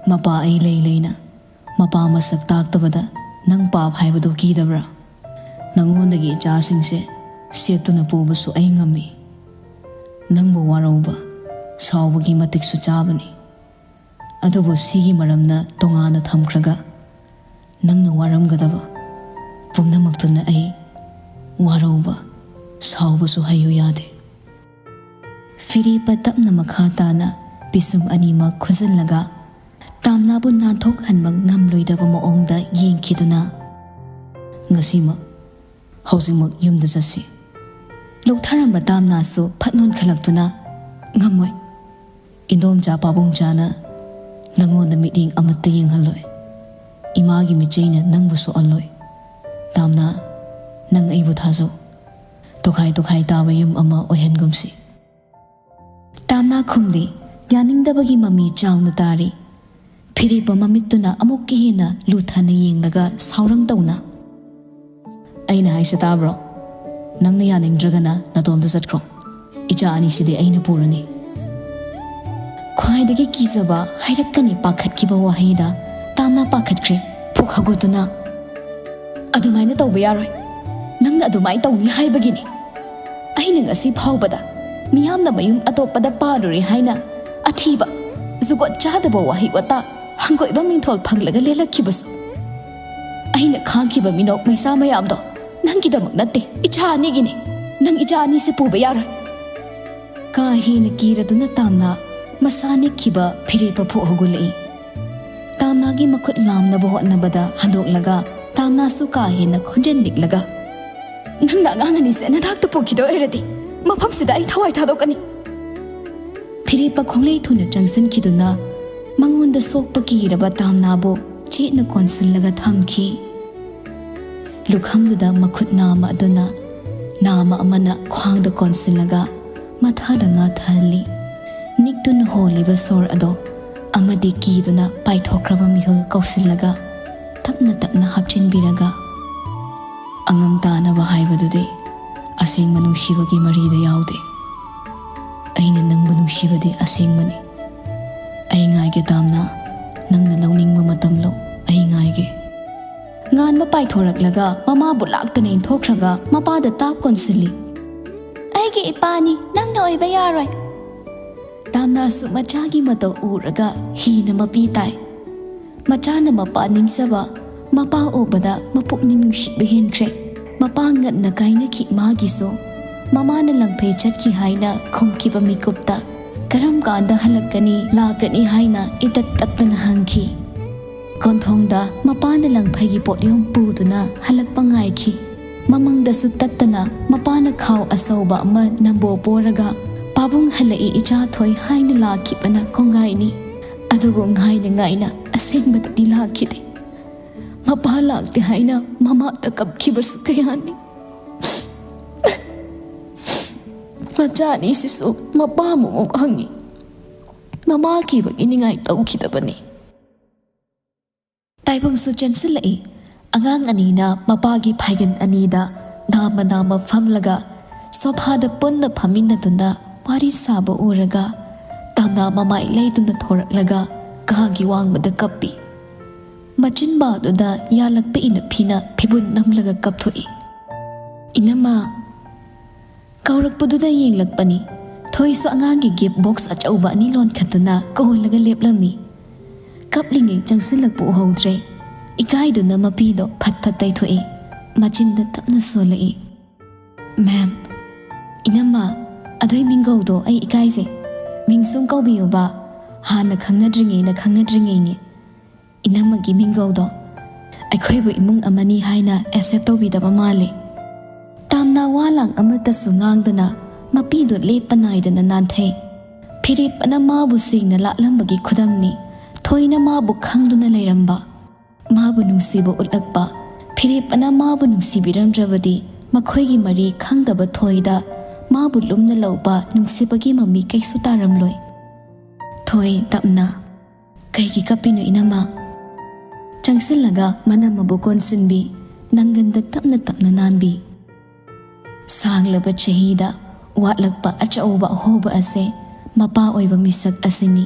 ꯃꯄꯥ ꯑꯩ ꯂꯩ ꯂꯩꯅ ꯃꯄꯥ ꯃꯁꯛ ꯇꯥꯛꯇꯕꯗ ꯅꯪ ꯄꯥꯞ ꯍꯥꯏꯕꯗꯨ ꯀꯤꯗꯕ꯭ꯔꯥ? ꯅꯪꯉꯣꯟꯗꯒꯤ ꯏꯆꯥꯁꯤꯡꯁꯦ ꯁꯦꯠꯇꯨꯅ ꯄꯨꯕꯁꯨ ꯑꯩ ꯉꯝꯃꯤ꯫ ꯅꯪꯕꯨ ꯋꯥꯔꯧꯕ, ꯁꯥꯎꯕꯒꯤ ꯃꯇꯤꯛꯁꯨ ꯆꯥꯕꯅꯤ꯫ ꯑꯗꯨꯕꯨ ꯁꯤꯒꯤ ꯃꯔꯝꯅ ꯇꯣꯉꯥꯟꯅ ꯊꯝꯈ꯭ꯔꯒ, ꯅꯪꯅ ꯋꯥꯔꯝꯒꯗꯕ ꯄꯨꯝꯅꯃꯛꯇꯨꯅ ꯑꯩ ꯋꯥꯔꯧꯕ, ꯁꯥꯎꯕꯁꯨ ꯍꯩꯌꯨ ꯌꯥꯗꯦ꯫" ꯐꯤꯔꯦꯞꯄ ꯇꯞꯅ ꯃꯈꯥ ꯇꯥꯅ ꯄꯤꯁꯨꯝ ꯑꯅꯤꯃꯛ ꯈꯨꯖꯤꯜꯂꯒ ꯇꯥꯝꯅꯥꯕꯨ ꯅꯥꯟꯊꯣꯛꯍꯟꯕ ꯉꯝꯂꯣꯏꯗꯕ ꯃꯑꯣꯡꯗ ꯌꯦꯡꯈꯤꯗꯨꯅ, "ꯉꯁꯤꯃꯛ, ꯍꯧꯖꯤꯛꯃꯛ ꯌꯨꯝꯗ ꯆꯠꯁꯤ꯫" ꯂꯧꯊꯔꯝꯕ ꯇꯥꯝꯅꯥꯁꯨ ꯐꯠ ꯅꯣꯟꯈꯠꯂꯛꯇꯨꯅ, "ꯉꯝꯃꯣꯏ꯫ ꯏꯟꯗꯣꯝꯆꯥ ꯄꯥꯕꯨꯡꯆꯥꯅ ꯅꯪꯉꯣꯟꯗ ꯃꯤꯠꯌꯦꯡ ꯑꯃꯠꯇ ꯌꯦꯡꯍꯜꯂꯣꯏ꯫ ꯏꯃꯥꯒꯤ ꯃꯤꯆꯩꯅ ꯅꯪꯕꯨ ꯁꯣꯛꯍꯜꯂꯣꯏ꯫ ꯇꯥꯝꯅꯥ, ꯅꯪ ꯑꯩꯕꯨ ꯊꯥꯖꯧ꯫ ꯇꯣꯈꯥꯏ ꯇꯣꯈꯥꯏ ꯇꯥꯕ ꯌꯨꯝ ꯑꯃ ꯑꯣꯏꯍꯟꯒꯨꯝꯁꯤ꯫" ꯇꯥꯝꯅꯥ ꯈꯨꯝꯗꯦ꯫ ꯌꯥꯅꯤꯡꯗꯕꯒꯤ ꯃꯃꯤ ꯆꯥꯎꯅ ꯇꯥꯔꯤ꯫ ꯐꯤꯔꯦꯞꯄ ꯃꯃꯤꯠꯇꯨꯅ ꯑꯃꯨꯛꯀ ꯍꯦꯟꯅ ꯂꯨꯊꯅ ꯌꯦꯡꯂꯒ ꯁꯥꯎꯔꯪ ꯇꯧꯅ, "ꯑꯩꯅ ꯍꯥꯏꯁꯦ ꯇꯥꯕ꯭ꯔꯣ? "ꯅꯪꯅ ꯌꯥꯅꯤꯡꯗ꯭ꯔꯒꯅ ꯅꯇꯣꯝꯇ ꯆꯠꯈ꯭ꯔꯣ꯫ ꯏꯆꯥ ꯑꯅꯤꯁꯤꯗꯤ ꯑꯩꯅ ꯄꯨꯔꯅꯤ꯫" ꯈ꯭ꯋꯥꯏꯗꯒꯤ ꯀꯤꯖꯕ ꯍꯥꯏꯔꯛꯀꯅꯤ ꯄꯥꯈꯠꯈꯤꯕ ꯋꯥꯍꯩꯗ ꯇꯥꯝꯅꯥ ꯄꯥꯈꯠꯈ꯭ꯔꯦ꯫ ꯄꯨꯛ ꯍꯧꯒꯠꯇꯨꯅ, "ꯑꯗꯨꯃꯥꯏꯅ ꯇꯧꯕ ꯌꯥꯔꯣꯏ꯫ ꯅꯪꯅ ꯑꯗꯨꯃꯥꯏꯅ ꯇꯧꯅꯤ ꯍꯥꯏꯕꯒꯤꯅꯤ ꯑꯩꯅ ꯉꯁꯤ ꯐꯥꯎꯕꯗ ꯃꯤꯌꯥꯝꯅ ꯃꯌꯨꯝ ꯑꯇꯣꯞꯄꯗ ꯄꯥꯜꯂꯨꯔꯦ ꯍꯥꯏꯅ ꯑꯊꯤꯕ, ꯖꯨꯒꯣꯠ ꯆꯥꯗꯕ ꯋꯥꯍꯩ ꯋꯥꯇꯥ ꯍꯪꯒꯣꯏꯕ ꯃꯤꯡꯊꯣꯜ ꯐꯪꯂꯒ ꯂꯦꯜꯂꯛꯈꯤꯕꯁꯨ꯫ ꯑꯩꯅ ꯈꯥꯡꯈꯤꯕ ꯃꯤꯅꯣꯛ ꯃꯩꯁꯥ ꯃꯌꯥꯝꯗꯣ ꯅꯪꯒꯤꯗꯃꯛ ꯅꯠꯇꯦ, ꯏꯆꯥ ꯑꯅꯤꯒꯤꯅꯤ꯫ ꯅꯪ ꯏꯆꯥ ꯑꯅꯤꯁꯦ ꯄꯨꯕ ꯌꯥꯔꯣꯏ꯫" ꯀꯥ ꯍꯦꯟꯅ ꯀꯤꯔꯗꯨꯅ ꯇꯥꯝꯅꯥ ꯃꯁꯥ ꯅꯤꯛꯈꯤꯕ ꯐꯤꯔꯦꯞꯄ ꯐꯨꯛ ꯍꯧꯒꯠꯂꯛꯏ꯫ ꯇꯥꯝꯅꯥꯒꯤ ꯃꯈꯨꯠ ꯂꯥꯝꯅꯕ ꯍꯣꯠꯅꯕꯗ ꯍꯟꯗꯣꯛꯂꯒ ꯇꯥꯝꯅꯥꯁꯨ ꯀꯥ ꯍꯦꯟꯅ ꯈꯣꯟꯖꯦꯜ ꯅꯤꯛꯂꯒ, "ꯅꯪꯅ ꯑꯉꯥꯡ ꯑꯅꯤꯁꯦ ꯅꯅꯥꯛꯇ ꯄꯨꯈꯤꯗꯣꯏ ꯑꯣꯏꯔꯗꯤ ꯃꯐꯝꯁꯤꯗ ꯑꯩ ꯊꯋꯥꯏ ꯊꯥꯗꯣꯛꯀꯅꯤ꯫" ꯐꯤꯔꯦꯞꯄ ꯈꯣꯡꯂꯩ ꯊꯨꯅ ꯆꯪꯁꯤꯟꯈꯤꯗꯨꯅ ꯃꯉꯣꯟꯗ ꯁꯣꯛꯄ ꯀꯤꯔꯕ ꯇꯥꯝꯅꯥꯕꯨ ꯆꯦꯠꯅ ꯀꯣꯟꯁꯤꯜꯂꯒ ꯊꯝꯈꯤ꯫ ꯂꯨꯈꯝꯗꯨꯗ ꯃꯈꯨꯠ ꯅꯥꯝꯃ ꯑꯗꯨꯅ ꯅꯥꯝꯃ ꯑꯃꯅ ꯈ꯭ꯋꯥꯡꯗ ꯀꯣꯟꯁꯤꯜꯂꯒ ꯃꯊꯥꯗ ꯉꯥꯊꯍꯜꯂꯤ꯫ ꯅꯤꯛꯇꯨꯅ ꯍꯣꯜꯂꯤꯕ ꯁꯣꯔ ꯑꯗꯣ ꯑꯃꯗꯤ ꯀꯤꯗꯨꯅ ꯄꯥꯏꯊꯣꯛꯈ꯭ꯔꯕ ꯃꯤꯍꯨꯜ ꯀꯧꯁꯤꯜꯂꯒ ꯇꯞꯅ ꯇꯞꯅ ꯍꯥꯞꯆꯤꯟꯕꯤꯔꯒ, "ꯑꯉꯝ ꯇꯥꯅꯕ ꯍꯥꯏꯕꯗꯨꯗꯤ ꯑꯁꯦꯡꯕ ꯅꯨꯡꯁꯤꯕꯒꯤ ꯃꯔꯤꯗ ꯌꯥꯎꯗꯦ꯫ ꯑꯩꯅ ꯅꯪꯕꯨ ꯅꯨꯡꯁꯤꯕꯗꯤ ꯑꯁꯦꯡꯕꯅꯤ꯫ ꯑꯩ ꯉꯥꯏꯒꯦ ꯇꯥꯝꯅꯥ, ꯅꯪꯅ ꯂꯧꯅꯤꯡꯕ ꯃꯇꯝ ꯂꯧ, ꯑꯩ ꯉꯥꯏꯒꯦ꯫" ꯉꯥꯟꯕ ꯄꯥꯏꯊꯣꯔꯛꯂꯒ ꯃꯃꯥꯕꯨ ꯂꯥꯛꯇꯅ ꯏꯟꯊꯣꯛꯈ꯭ꯔꯒ ꯃꯄꯥꯗ ꯇꯥꯞ ꯀꯣꯟꯁꯤꯜꯂꯤ꯫ "ꯑꯩꯒꯤ ꯏꯄꯥꯅꯤ, ꯅꯪꯅ ꯑꯣꯏꯕ ꯌꯥꯔꯣꯏ꯫" ꯇꯥꯝꯅꯥꯁꯨ ꯃꯆꯥꯒꯤ ꯃꯇꯧ ꯎꯔꯒ ꯍꯤꯅ ꯃꯄꯤ ꯇꯥꯏ꯫ ꯃꯆꯥꯅ ꯃꯄꯥ ꯅꯤꯡꯖꯕ, ꯃꯄꯥ ꯎꯕꯗ ꯃꯄꯨꯛꯅꯤꯡ ꯅꯨꯡꯁꯤꯕ ꯍꯦꯟꯈ꯭ꯔꯦ꯫ ꯃꯄꯥ ꯉꯟꯅ ꯀꯥꯏꯅꯈꯤ ꯃꯥꯒꯤꯁꯨ꯫ ꯃꯃꯥꯅ ꯂꯪꯐꯩ ꯆꯠꯈꯤ ꯍꯥꯏꯅ ꯈꯨꯝꯈꯤꯕ ꯃꯤꯀꯨꯞꯇ ꯀꯔꯝ ꯀꯥꯟꯗ ꯍꯜꯂꯛꯀꯅꯤ, ꯂꯥꯛꯀꯅꯤ ꯍꯥꯏꯅ ꯏꯇꯠ ꯇꯠꯇꯅ ꯍꯪꯈꯤ꯫ ꯀꯣꯟꯊꯣꯡꯗ ꯃꯄꯥꯅ ꯂꯪꯐꯩꯒꯤ ꯄꯣꯠꯌꯣꯝ ꯄꯨꯗꯨꯅ ꯍꯜꯂꯛꯄ ꯉꯥꯏꯈꯤ꯫ ꯃꯃꯪꯗꯁꯨ ꯇꯠꯇꯅ ꯃꯄꯥꯅ ꯈꯥꯎ ꯑꯆꯧꯕ ꯑꯃ ꯅꯝꯕꯣ ꯄꯣꯔꯒ, "ꯄꯥꯕꯨꯡ ꯍꯜꯂꯛꯏ ꯏꯆꯥ ꯊꯣꯏ" ꯍꯥꯏꯅ ꯂꯥꯛꯈꯤꯕꯅ ꯀꯣꯡꯒꯥꯏꯅꯤ꯫ ꯑꯗꯨꯕꯨ ꯉꯥꯏꯅ ꯉꯥꯏꯅ ꯑꯁꯦꯡꯕꯗꯗꯤ ꯂꯥꯛꯈꯤꯗꯦ꯫ ꯃꯄꯥ ꯂꯥꯛꯇꯦ ꯍꯥꯏꯅ ꯃꯃꯥꯇ ꯀꯞꯈꯤꯕꯁꯨ ꯀꯌꯥꯅꯤ꯫ ꯃꯆꯥ ꯑꯅꯤꯁꯤꯁꯨ ꯃꯄꯥ ꯑꯃꯨꯛ ꯍꯪꯉꯤ꯫ ꯃꯃꯥ ꯀꯤꯕꯒꯤ ꯅꯤꯡꯉꯥꯏ ꯇꯧꯈꯤꯗꯕꯅꯤ꯫ ꯇꯥꯏꯕꯪꯁꯨ ꯆꯦꯟꯁꯤꯜꯂꯛꯏ꯫ ꯑꯉꯥꯡ ꯑꯅꯤꯅ ꯃꯄꯥꯒꯤ ꯐꯥꯏꯒꯟ ꯑꯅꯤꯗ ꯅꯥꯝꯃ ꯅꯥꯝꯃ ꯐꯝꯂꯒ ꯁꯣꯐꯥꯗ ꯄꯨꯟꯅ ꯐꯝꯃꯤꯟꯅꯗꯨꯅ ꯋꯥꯔꯤ ꯁꯥꯕ ꯎꯔꯒ ꯇꯥꯝꯅꯥ ꯃꯃꯥꯏ ꯂꯩꯗꯨꯅ ꯊꯣꯔꯛꯂꯒ ꯀꯥꯒꯤ ꯋꯥꯡꯃꯗ ꯀꯞꯄꯤ꯫ ꯃꯆꯤꯟꯕꯥꯜꯗꯨꯗ ꯌꯥꯜꯂꯛꯄ ꯏꯅꯐꯤꯅ ꯐꯤꯕꯨꯟ ꯅꯝꯂꯒ ꯀꯞꯊꯣꯛꯏ꯫ "ꯏꯅꯝꯃ!" ꯀꯧꯔꯛꯄꯗꯨꯗ ꯌꯦꯡꯂꯛꯄꯅꯤ꯫ ꯊꯣꯏꯁꯨ ꯑꯉꯥꯡꯒꯤ ꯒꯤꯐ ꯕꯣꯛꯁ ꯑꯆꯧꯕ ꯑꯅꯤ ꯂꯣꯟꯈꯠꯇꯨꯅ ꯀꯣꯜꯂꯒ ꯂꯦꯞꯂꯝꯃꯤ꯫ ꯀꯞꯂꯤꯉꯩ ꯆꯪꯁꯤꯜꯂꯛꯄ ꯎꯍꯧꯗ꯭ꯔꯦ꯫ ꯏꯀꯥꯏꯗꯨꯅ ꯃꯄꯤꯗꯣ ꯐꯠ ꯐꯠ ꯇꯩꯊꯣꯛꯏ꯫ ꯃꯆꯤꯟꯗ ꯇꯞꯅ ꯁꯣꯜꯂꯛꯏ꯫ "ꯃꯦꯝ, ꯏꯅꯝꯃ, ꯑꯗꯨꯏ ꯃꯤꯡꯒꯧꯗꯣ ꯑꯩ ꯏꯀꯥꯏꯖꯩ꯫ ꯃꯤꯡ ꯁꯨꯝ ꯀꯧꯕꯤꯌꯨꯕ꯫ ꯍꯥꯟꯅ ꯈꯪꯅꯗ꯭ꯔꯤꯉꯩꯅ ꯈꯪꯅꯗ꯭ꯔꯤꯉꯩꯅꯤ꯫ ꯏꯅꯝꯃꯒꯤ ꯃꯤꯡꯒꯧꯗꯣ ꯑꯩꯈꯣꯏꯕꯨ ꯏꯃꯨꯡ ꯑꯃꯅꯤ ꯍꯥꯏꯅ ꯑꯦꯛꯁꯦꯞ ꯇꯧꯕꯤꯗꯕ ꯃꯥꯜꯂꯤ꯫" ꯇꯥꯝꯅꯥ ꯋꯥ ꯂꯥꯡ ꯑꯃꯠꯇꯁꯨ ꯉꯥꯡꯗꯅ ꯃꯄꯤꯗꯨ ꯂꯦꯞꯄ ꯅꯥꯏꯗꯅ ꯅꯥꯟꯊꯩ꯫ ꯐꯤꯔꯦꯞꯄꯅ ꯃꯥꯕꯨ ꯁꯦꯡꯅ ꯂꯥꯛꯂꯝꯕꯒꯤ ꯈꯨꯗꯝꯅꯤ꯫ ꯊꯣꯏꯅ ꯃꯥꯕꯨ ꯈꯪꯗꯨꯅ ꯂꯩꯔꯝꯕ, ꯃꯥꯕꯨ ꯅꯨꯡꯁꯤꯕ ꯎꯠꯂꯛꯄ꯫ ꯐꯤꯔꯦꯞꯄꯅ ꯃꯥꯕꯨ ꯅꯨꯡꯁꯤꯕꯤꯔꯝꯗ꯭ꯔꯕꯗꯤ ꯃꯈꯣꯏꯒꯤ ꯃꯔꯤ ꯈꯪꯗꯕ ꯊꯣꯏꯗ ꯃꯥꯕꯨ ꯂꯨꯝꯅ ꯂꯧꯕ ꯅꯨꯡꯁꯤꯕꯒꯤ ꯃꯃꯤ ꯀꯩꯁꯨ ꯇꯥꯔꯝꯂꯣꯏ꯫ ꯊꯣꯏ ꯇꯞꯅ, "ꯀꯩꯒꯤ ꯀꯞꯄꯤꯅꯣ ꯏꯅꯝꯃ?" ꯆꯪꯁꯤꯜꯂꯒ ꯃꯅꯝ ꯑꯃꯕꯨ ꯀꯣꯟꯁꯤꯟꯕꯤ, ꯅꯪꯒꯟꯗ ꯇꯞꯅ ꯇꯞꯅ ꯅꯥꯟꯕꯤ꯫ ꯁꯥꯡꯂꯕ ꯆꯍꯤꯗ ꯋꯥꯠꯂꯛꯄ ꯑꯆꯧꯕ ꯑꯍꯣꯕ ꯑꯁꯦ ꯃꯄꯥ ꯑꯣꯏꯕ ꯃꯤꯁꯛ ꯑꯁꯤꯅꯤ꯫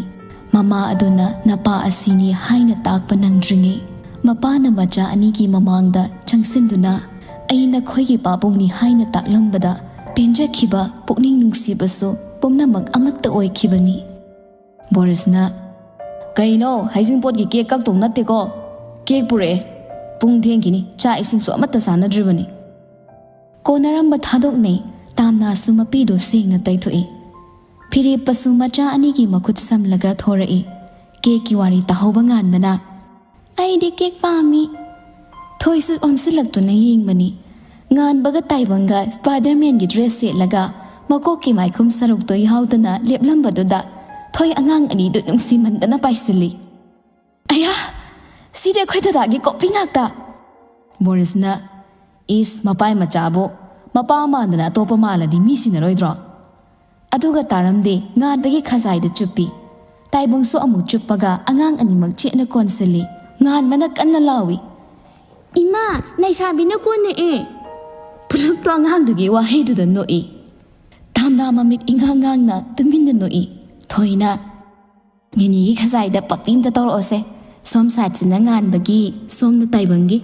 ꯃꯃꯥ ꯑꯗꯨꯅ ꯅꯄꯥ ꯑꯁꯤꯅꯤ ꯍꯥꯏꯅ ꯇꯥꯛꯄ ꯅꯪꯗ꯭ꯔꯤꯉꯩ, ꯃꯄꯥꯅ ꯃꯆꯥ ꯑꯅꯤꯒꯤ ꯃꯃꯥꯡꯗ ꯆꯪꯁꯤꯟꯗꯨꯅ, "ꯑꯩ ꯅꯈꯣꯏꯒꯤ ꯄꯥꯕꯨꯡꯅꯤ" ꯍꯥꯏꯅ ꯇꯥꯛꯂꯝꯕꯗ ꯄꯦꯟꯖꯈꯤꯕ, ꯄꯨꯛꯅꯤꯡ ꯅꯨꯡꯁꯤꯕꯁꯨ ꯄꯨꯝꯅꯃꯛ ꯑꯃꯠꯇ ꯑꯣꯏꯈꯤꯕꯅꯤ꯫ ꯕꯣꯔꯤꯁꯅ, "ꯀꯩꯅꯣ, ꯍꯩꯖꯤꯡꯄꯣꯠꯀꯤ ꯀꯦꯛ ꯀꯛꯇꯧ ꯅꯠꯇꯦꯀꯣ꯫ ꯀꯦꯛ ꯄꯨꯔꯛꯑꯦ꯫ ꯄꯨꯡ ꯊꯦꯡꯈꯤꯅꯤ, ꯆꯥꯛ ꯏꯁꯤꯡꯁꯨ ꯑꯃꯠꯇ ꯆꯥꯅꯗ꯭ꯔꯤꯕꯅꯤ꯫" ꯀꯣꯟꯅꯔꯝꯕ ꯊꯥꯗꯣꯛꯅꯩ꯫ ꯇꯥꯝꯅꯥꯁꯨ ꯃꯄꯤꯗꯨ ꯁꯦꯡꯅ ꯇꯩꯊꯣꯛꯏ꯫ ꯐꯤꯔꯦꯞꯄꯁꯨ ꯃꯆꯥ ꯑꯅꯤꯒꯤ ꯃꯈꯨꯠ ꯁꯝꯂꯒ ꯊꯣꯔꯛꯏ꯫ ꯀꯦꯛꯀꯤ ꯋꯥꯔꯤ ꯇꯥꯍꯧꯕ ꯉꯥꯟꯕꯅ, "ꯑꯩꯗꯤ ꯀꯦꯛ ꯄꯥꯝꯃꯤ꯫" ꯊꯣꯏꯁꯨ ꯑꯣꯟꯁꯤꯜꯂꯛꯇꯨꯅ ꯌꯦꯡꯕꯅꯤ꯫ ꯉꯥꯟꯕꯒ ꯇꯥꯏꯕꯪꯒ ꯁ꯭ꯄꯥꯏꯗꯔꯃꯦꯟꯒꯤ ꯗ꯭ꯔꯦꯁ ꯁꯦꯠꯂꯒ ꯃꯀꯣꯛꯀꯤ ꯃꯥꯏꯈꯨꯝ ꯁꯔꯨꯛꯇꯣ ꯌꯥꯎꯗꯅ ꯂꯦꯞꯂꯝꯕꯗꯨꯗ ꯊꯣꯏ ꯑꯉꯥꯡ ꯑꯅꯤꯗꯨ ꯅꯨꯡꯁꯤꯃꯟꯗꯅ ꯄꯥꯏꯁꯤꯜꯂꯤ꯫ "ꯑꯌꯥ, ꯁꯤꯗꯤ ꯑꯩꯈꯣꯏ ꯗꯗꯥꯒꯤ ꯀꯣꯄꯤ ꯉꯥꯛꯇ!" ꯕꯣꯔꯤꯁꯅ, "ꯏꯁ, ꯃꯄꯥꯏ ꯃꯆꯥꯕꯨ, ꯃꯄꯥ ꯃꯥꯟꯗꯅ ꯑꯇꯣꯞꯄ ꯃꯥꯜꯂꯗꯤ ꯃꯤ ꯁꯤꯟꯅꯔꯣꯏꯗ꯭ꯔꯣ?" ꯑꯗꯨꯒ ꯇꯥꯔꯝꯗꯦ, ꯉꯥꯟꯕꯒꯤ ꯈꯖꯥꯏꯗ ꯆꯨꯞꯄꯤ꯫ ꯇꯥꯏꯕꯪꯁꯨ ꯑꯃꯨꯛ ꯆꯨꯞꯄꯒ ꯑꯉꯥꯡ ꯑꯅꯤꯃꯛ ꯆꯦꯠꯅ ꯀꯣꯟꯁꯤꯜꯂꯤ꯫ ꯉꯥꯟꯕꯅ ꯀꯟꯅ ꯂꯥꯎꯏ, "ꯏꯃꯥ, ꯂꯩꯁꯥꯕꯤꯅ ꯀꯣꯟꯅꯛꯑꯦ!" ꯄꯨꯂꯞꯇꯣ ꯑꯉꯥꯡꯗꯨꯒꯤ ꯋꯥꯍꯩꯗꯨꯗ ꯅꯣꯛꯏ꯫ ꯇꯥꯝꯅꯥ ꯃꯃꯤꯠ ꯏꯉꯥꯡ ꯉꯥꯡꯅ ꯇꯨꯃꯤꯟꯅ ꯅꯣꯛꯏ꯫ ꯊꯣꯏꯅ, "ꯅꯤꯅꯤꯒꯤ ꯈꯖꯥꯏꯗ ꯄꯞꯄꯤ ꯑꯝꯇ ꯇꯧꯔꯛꯑꯣꯁꯦ꯫ ꯁꯣꯝ ꯁꯥꯏꯠꯁꯤꯅ ꯉꯥꯟꯕꯒꯤ, ꯁꯣꯝꯅ ꯇꯥꯏꯕꯪꯒꯤ꯫"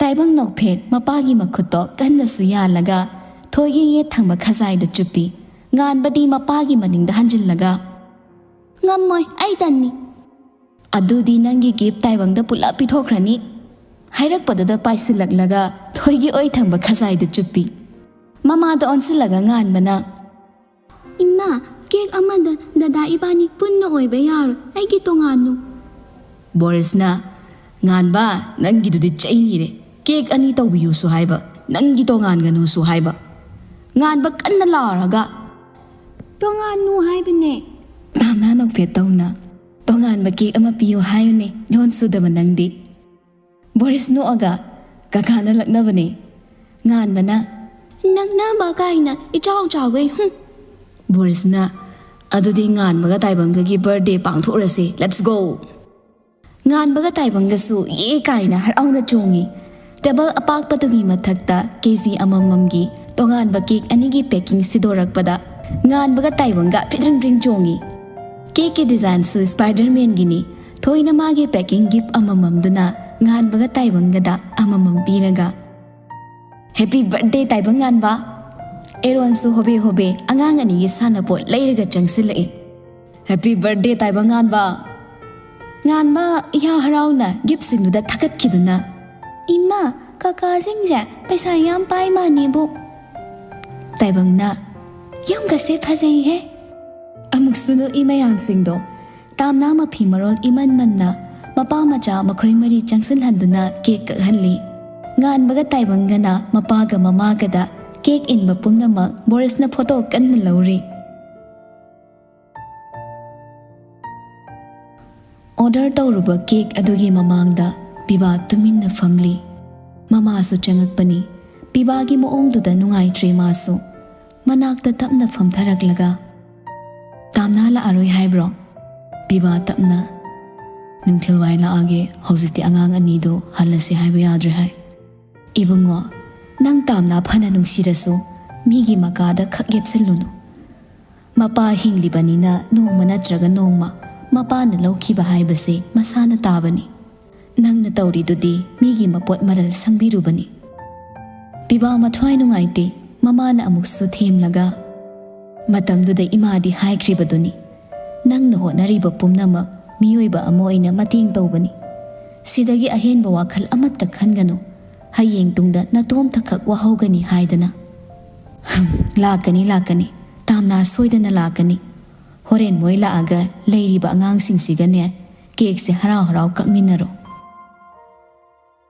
ꯇꯥꯏꯕꯪ ꯅꯣꯛꯐꯦꯠ ꯃꯄꯥꯒꯤ ꯃꯈꯨꯠꯇꯣ ꯀꯟꯅꯁꯨ ꯌꯥꯜꯂꯒ ꯊꯣꯏꯒꯤ ꯌꯦꯠ ꯊꯪꯕ ꯈꯖꯥꯏꯗ ꯆꯨꯞꯄꯤ꯫ ꯉꯥꯟꯕꯗꯤ ꯃꯄꯥꯒꯤ ꯃꯅꯤꯡꯗ ꯍꯟꯖꯤꯜꯂꯒ, "ꯉꯝꯃꯣꯏ, ꯑꯩ ꯇꯟꯅꯤ꯫" "ꯑꯗꯨꯗꯤ ꯅꯪꯒꯤ ꯒꯤꯐ ꯇꯥꯏꯕꯪꯗ ꯄꯨꯂꯞ ꯄꯤꯊꯣꯛꯈ꯭ꯔꯅꯤ꯫" ꯍꯥꯏꯔꯛꯄꯗꯨꯗ ꯄꯥꯏꯁꯤꯜꯂꯛꯂꯒ ꯊꯣꯏꯒꯤ ꯑꯣꯏ ꯊꯪꯕ ꯈꯖꯥꯏꯗ ꯆꯨꯞꯄꯤ꯫ ꯃꯃꯥꯗ ꯑꯣꯟꯁꯤꯜꯂꯒ ꯉꯥꯟꯕꯅ, "ꯏꯃꯥ, ꯀꯦꯛ ꯑꯃꯗ ꯗꯗꯥ ꯏꯕꯥꯅꯤ ꯄꯨꯟꯅ ꯑꯣꯏꯕ ꯌꯥꯔꯣꯏ, ꯑꯩꯒꯤ ꯇꯣꯉꯥꯟꯅꯨ꯫" ꯕꯣꯔꯤꯁꯅ, "ꯉꯥꯟꯕ, ꯅꯪꯒꯤꯗꯨꯗꯤ ꯆꯩꯅꯤꯔꯦ꯫ ꯀꯦꯛ ꯑꯅꯤ ꯇꯧꯕꯤꯌꯨꯁꯨ ꯍꯥꯏꯕ, ꯅꯪꯒꯤ ꯇꯣꯉꯥꯟꯒꯅꯨꯁꯨ ꯍꯥꯏꯕ꯫" ꯉꯥꯟꯕ ꯀꯟꯅ ꯂꯥꯎꯔꯒ, "ꯇꯣꯉꯥꯟꯅꯨ ꯍꯥꯏꯕꯅꯦ꯫" ꯇꯥꯝꯅꯥ ꯅꯣꯛꯐꯦꯠ ꯇꯧꯅ, "ꯇꯣꯉꯥꯟꯕ ꯀꯦꯛ ꯑꯃ ꯄꯤꯌꯨ ꯍꯥꯏꯌꯨꯅꯦ, ꯂꯣꯟ ꯁꯨꯗꯕ ꯅꯪꯗꯤ꯫" ꯕꯣꯔꯤꯁ ꯅꯣꯛꯑꯒ, "ꯀꯀꯥꯅ ꯂꯛꯅꯕꯅꯦ꯫" ꯉꯥꯟꯕꯅ, "ꯅꯛꯅꯕ ꯀꯥꯏꯅ ꯏꯆꯥꯎ ꯆꯥꯎꯒꯩ, ꯍꯨꯝ꯫" ꯕꯣꯔꯤꯁꯅ, "ꯑꯗꯨꯗꯤ ꯉꯥꯟꯕꯒ ꯇꯥꯏꯕꯪꯒꯒꯤ ꯕꯥꯔꯗꯦ ꯄꯥꯡꯊꯣꯛꯎꯔꯁꯤ, let's go!" ꯉꯥꯟꯕꯒ ꯇꯥꯏꯕꯪꯒꯁꯨ ꯌꯦ ꯀꯥꯏꯅ ꯍꯔꯥꯎꯅ ꯆꯣꯡꯉꯤ꯫ ꯇꯦꯕꯜ ꯑꯄꯥꯛꯄꯗꯨꯒꯤ ꯃꯊꯛꯇ ꯀꯦ ꯖꯤ ꯑꯃꯃꯝꯒꯤ ꯇꯣꯉꯥꯟꯕ ꯀꯦꯛ ꯑꯅꯤꯒꯤ ꯄꯦꯀꯤꯡ ꯁꯤꯗꯣꯔꯛꯄꯗ ꯉꯥꯟꯕꯒ ꯇꯥꯏꯕꯪꯒ ꯐꯤꯗ꯭ꯔꯤꯡ ꯐꯤꯗ꯭ꯔꯤꯡ ꯆꯣꯡꯉꯤ꯫ ꯀꯦꯛꯀꯤ ꯗꯤꯖꯥꯏꯟꯁꯨ ꯁ꯭ꯄꯥꯏꯗꯔꯃꯦꯟꯒꯤꯅꯤ꯫ ꯊꯣꯏꯅ ꯃꯥꯒꯤ ꯄꯦꯀꯤꯡ ꯒꯤꯐ ꯑꯃꯃꯝꯗꯨꯅ ꯉꯥꯟꯕꯒ ꯇꯥꯏꯕꯪꯒꯗ ꯑꯃꯃꯝ ꯄꯤꯔꯒ, "Happy birthday, ꯇꯥꯏꯕꯪ ꯉꯥꯟꯕ!" ꯑꯦꯔꯣꯟꯁꯨ ꯍꯣꯕꯦ ꯍꯣꯕꯦ ꯑꯉꯥꯡ ꯑꯅꯤꯒꯤ ꯁꯥꯟꯅꯄꯣꯠ ꯂꯩꯔꯒ ꯆꯪꯁꯤꯜꯂꯛꯏ꯫ "Happy birthday, ꯇꯥꯏꯕꯪ ꯉꯥꯟꯕ!" ꯉꯥꯟꯕ ꯏꯍꯥ ꯍꯔꯥꯎꯅ ꯒꯤꯐꯁꯤꯡꯗꯨꯗ ꯊꯥꯒꯠꯈꯤꯗꯨꯅ, "ꯏꯃꯥ, ꯀꯀꯥꯁꯤꯡꯁꯦ ꯄꯩꯁꯥ ꯌꯥꯝ ꯄꯥꯏ ꯃꯥꯅꯦꯕꯨ!" ꯇꯥꯏꯕꯪꯅ, "ꯌꯨꯝꯒꯁꯦ ꯐꯖꯩꯍꯦ!" ꯑꯃꯨꯛꯁꯨ ꯅꯣꯛꯏ ꯃꯌꯥꯝꯁꯤꯡꯗꯣ꯫ ꯇꯥꯝꯅꯥ ꯃꯐꯤ ꯃꯔꯣꯜ ꯏꯃꯟ ꯃꯟꯅ ꯃꯄꯥ ꯃꯆꯥ ꯃꯈꯣꯏ ꯃꯔꯤ ꯆꯪꯁꯤꯜꯍꯟꯗꯨꯅ ꯀꯦꯛ ꯀꯛꯍꯜꯂꯤ꯫ ꯉꯥꯟꯕꯒ ꯇꯥꯏꯕꯪꯒꯅ ꯃꯄꯥꯒ ꯃꯃꯥꯒꯗ ꯀꯦꯛ ꯏꯟꯕ ꯄꯨꯝꯅꯃꯛ ꯕꯣꯔꯤꯁꯅ ꯐꯣꯇꯣ ꯀꯟꯅ ꯂꯧꯔꯤ꯫ ꯑꯣꯔꯗꯔ ꯇꯧꯔꯨꯕ ꯀꯦꯛ ꯑꯗꯨꯒꯤ ꯃꯃꯥꯡꯗ ꯄꯤꯕꯥ ꯇꯨꯃꯤꯟꯅ ꯐꯝꯂꯤ꯫ ꯃꯃꯥꯁꯨ ꯆꯪꯉꯛꯄꯅꯤ꯫ ꯄꯤꯕꯥꯒꯤ ꯃꯑꯣꯡꯗꯨꯗ ꯅꯨꯡꯉꯥꯏꯇ꯭ꯔꯦ ꯃꯥꯁꯨ꯫ ꯃꯅꯥꯛꯇ ꯇꯞꯅ ꯐꯝꯊꯔꯛꯂꯒ, "ꯇꯥꯝꯅꯥ ꯂꯥꯛꯑꯔꯣꯏ ꯍꯥꯏꯕ꯭ꯔꯣ?" ꯄꯤꯕꯥ ꯇꯞꯅ, "ꯅꯨꯡꯊꯤꯜꯋꯥꯏ ꯂꯥꯛꯑꯒꯦ, ꯍꯧꯖꯤꯛꯇꯤ ꯑꯉꯥꯡ ꯑꯅꯤꯗꯣ ꯍꯜꯂꯁꯤ ꯍꯥꯏꯕ ꯌꯥꯗ꯭ꯔꯦ ꯍꯥꯏ꯫" "ꯏꯕꯨꯡꯉꯣ, ꯅꯪ ꯇꯥꯝꯅꯥ ꯐꯅ ꯅꯨꯡꯁꯤꯔꯁꯨ, ꯃꯤꯒꯤ ꯃꯀꯥꯗ ꯈꯛ ꯌꯦꯠꯁꯤꯜꯂꯨꯅꯨ꯫ ꯃꯄꯥ ꯍꯤꯡꯂꯤꯕꯅꯤꯅ ꯅꯣꯡꯃ ꯅꯠꯇ꯭ꯔꯒ ꯅꯣꯡꯃ ꯃꯄꯥꯅ ꯂꯧꯈꯤꯕ ꯍꯥꯏꯕꯁꯦ ꯃꯁꯥꯅ ꯇꯥꯕꯅꯤ꯫ ꯅꯪꯅ ꯇꯧꯔꯤꯗꯨꯗꯤ ꯃꯤꯒꯤ ꯃꯄꯣꯠ ꯃꯔꯜ ꯁꯪꯕꯤꯔꯨꯕꯅꯤ꯫ ꯄꯤꯕꯥ ꯃꯊ꯭ꯋꯥꯏ ꯅꯨꯡꯉꯥꯏꯇꯦ꯫ ꯃꯃꯥꯅ ꯑꯃꯨꯛꯁꯨ ꯊꯦꯝꯂꯒ, "ꯃꯇꯝꯗꯨꯗ ꯏꯃꯥꯗꯤ ꯍꯥꯏꯈ꯭ꯔꯤꯕꯗꯨꯅꯤ, ꯅꯪꯅ ꯍꯣꯠꯅꯔꯤꯕ ꯄꯨꯝꯅꯃꯛ ꯃꯤꯑꯣꯏꯕ ꯑꯃ ꯑꯣꯏꯅ ꯃꯇꯦꯡ ꯇꯧꯕꯅꯤ꯫ ꯁꯤꯗꯒꯤ ꯑꯍꯦꯟꯕ ꯋꯥꯈꯜ ꯑꯃꯠꯇ ꯈꯟꯒꯅꯨ꯫ ꯍꯌꯦꯡ ꯇꯨꯡꯗ ꯅꯇꯣꯝꯇꯈꯛ ꯋꯥꯍꯧꯒꯅꯤ ꯍꯥꯏꯗꯅ꯫" "ꯍꯝ, ꯂꯥꯛꯀꯅꯤ, ꯂꯥꯛꯀꯅꯤ꯫ ꯇꯥꯝꯅꯥ ꯁꯣꯏꯗꯅ ꯂꯥꯛꯀꯅꯤ꯫ ꯍꯣꯔꯦꯟ ꯃꯣꯏ ꯂꯥꯛꯑꯒ ꯂꯩꯔꯤꯕ ꯑꯉꯥꯡꯁꯤꯡꯁꯤꯒꯅꯦ ꯀꯦꯛꯁꯦ ꯍꯔꯥꯎ ꯍꯔꯥꯎ ꯀꯛꯃꯤꯟꯅꯔꯣ꯫"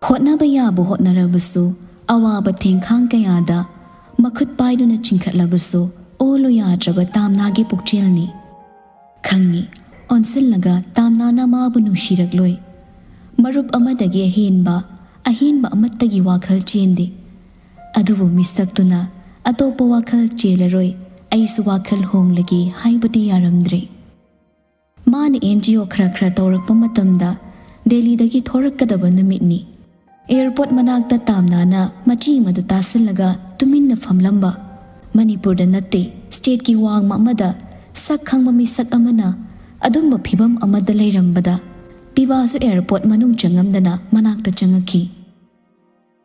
ꯍꯣꯠꯅꯕ ꯌꯥꯕ ꯍꯣꯠꯅꯔꯕꯁꯨ, ꯑꯋꯥꯕ ꯊꯦꯡꯈꯥꯡ ꯀꯌꯥꯗ ꯃꯈꯨꯠ ꯄꯥꯏꯗꯨꯅ ꯆꯤꯡꯈꯠꯂꯕꯁꯨ, ꯑꯣꯂꯨ ꯌꯥꯗ꯭ꯔꯕ ꯇꯥꯝꯅꯥꯒꯤ ꯄꯨꯛꯆꯦꯜꯅꯤ꯫ ꯈꯪꯉꯤ, ꯑꯣꯟꯁꯤꯜꯂꯒ ꯇꯥꯝꯅꯥꯅ ꯃꯥꯕꯨ ꯅꯨꯡꯁꯤꯔꯛꯂꯣꯏ꯫ ꯃꯔꯨꯞ ꯑꯃꯗꯒꯤ ꯑꯍꯦꯟꯕ, ꯑꯍꯦꯟꯕ ꯑꯃꯠꯇꯒꯤ ꯋꯥꯈꯜ ꯆꯦꯟꯗꯦ꯫ ꯑꯗꯨꯕꯨ ꯃꯤꯁꯛꯇꯨꯅ ꯑꯇꯣꯞꯄ ꯋꯥꯈꯜ ꯆꯦꯜꯂꯔꯣꯏ, ꯑꯩꯁꯨ ꯋꯥꯈꯜ ꯍꯣꯡꯂꯒꯦ ꯍꯥꯏꯕꯗꯤ ꯌꯥꯔꯝꯗ꯭ꯔꯦ꯫ ꯃꯥꯅ NGO ꯈꯔ ꯈꯔ ꯇꯧꯔꯛꯄ ꯃꯇꯝꯗ ꯗꯦꯜꯂꯤꯗꯒꯤ ꯊꯣꯔꯛꯀꯗꯕ ꯅꯨꯃꯤꯠꯅꯤ꯫ ꯑꯦꯌꯔꯄꯣꯔꯠ ꯃꯅꯥꯛꯇ ꯇꯥꯝꯅꯥꯅ ꯃꯆꯤ ꯑꯃꯗ ꯇꯥꯁꯤꯜꯂꯒ ꯇꯨꯃꯤꯟꯅ ꯐꯝꯂꯝꯕ, ꯃꯅꯤꯄꯨꯔꯗ ꯅꯠꯇꯦ, stateꯀꯤ ꯋꯥꯡꯃ ꯑꯃꯗ ꯁꯛ ꯈꯪꯕ ꯃꯤꯁꯛ ꯑꯃꯅ ꯑꯗꯨꯝꯕ ꯐꯤꯚꯝ ꯑꯃꯗ ꯂꯩꯔꯝꯕꯗ, ꯄꯤꯕꯥꯁꯨ ꯑꯦꯌꯔꯄꯣꯔꯠ ꯃꯅꯨꯡ ꯆꯪꯉꯝꯗꯅ ꯃꯅꯥꯛꯇ ꯆꯪꯉꯛꯈꯤ꯫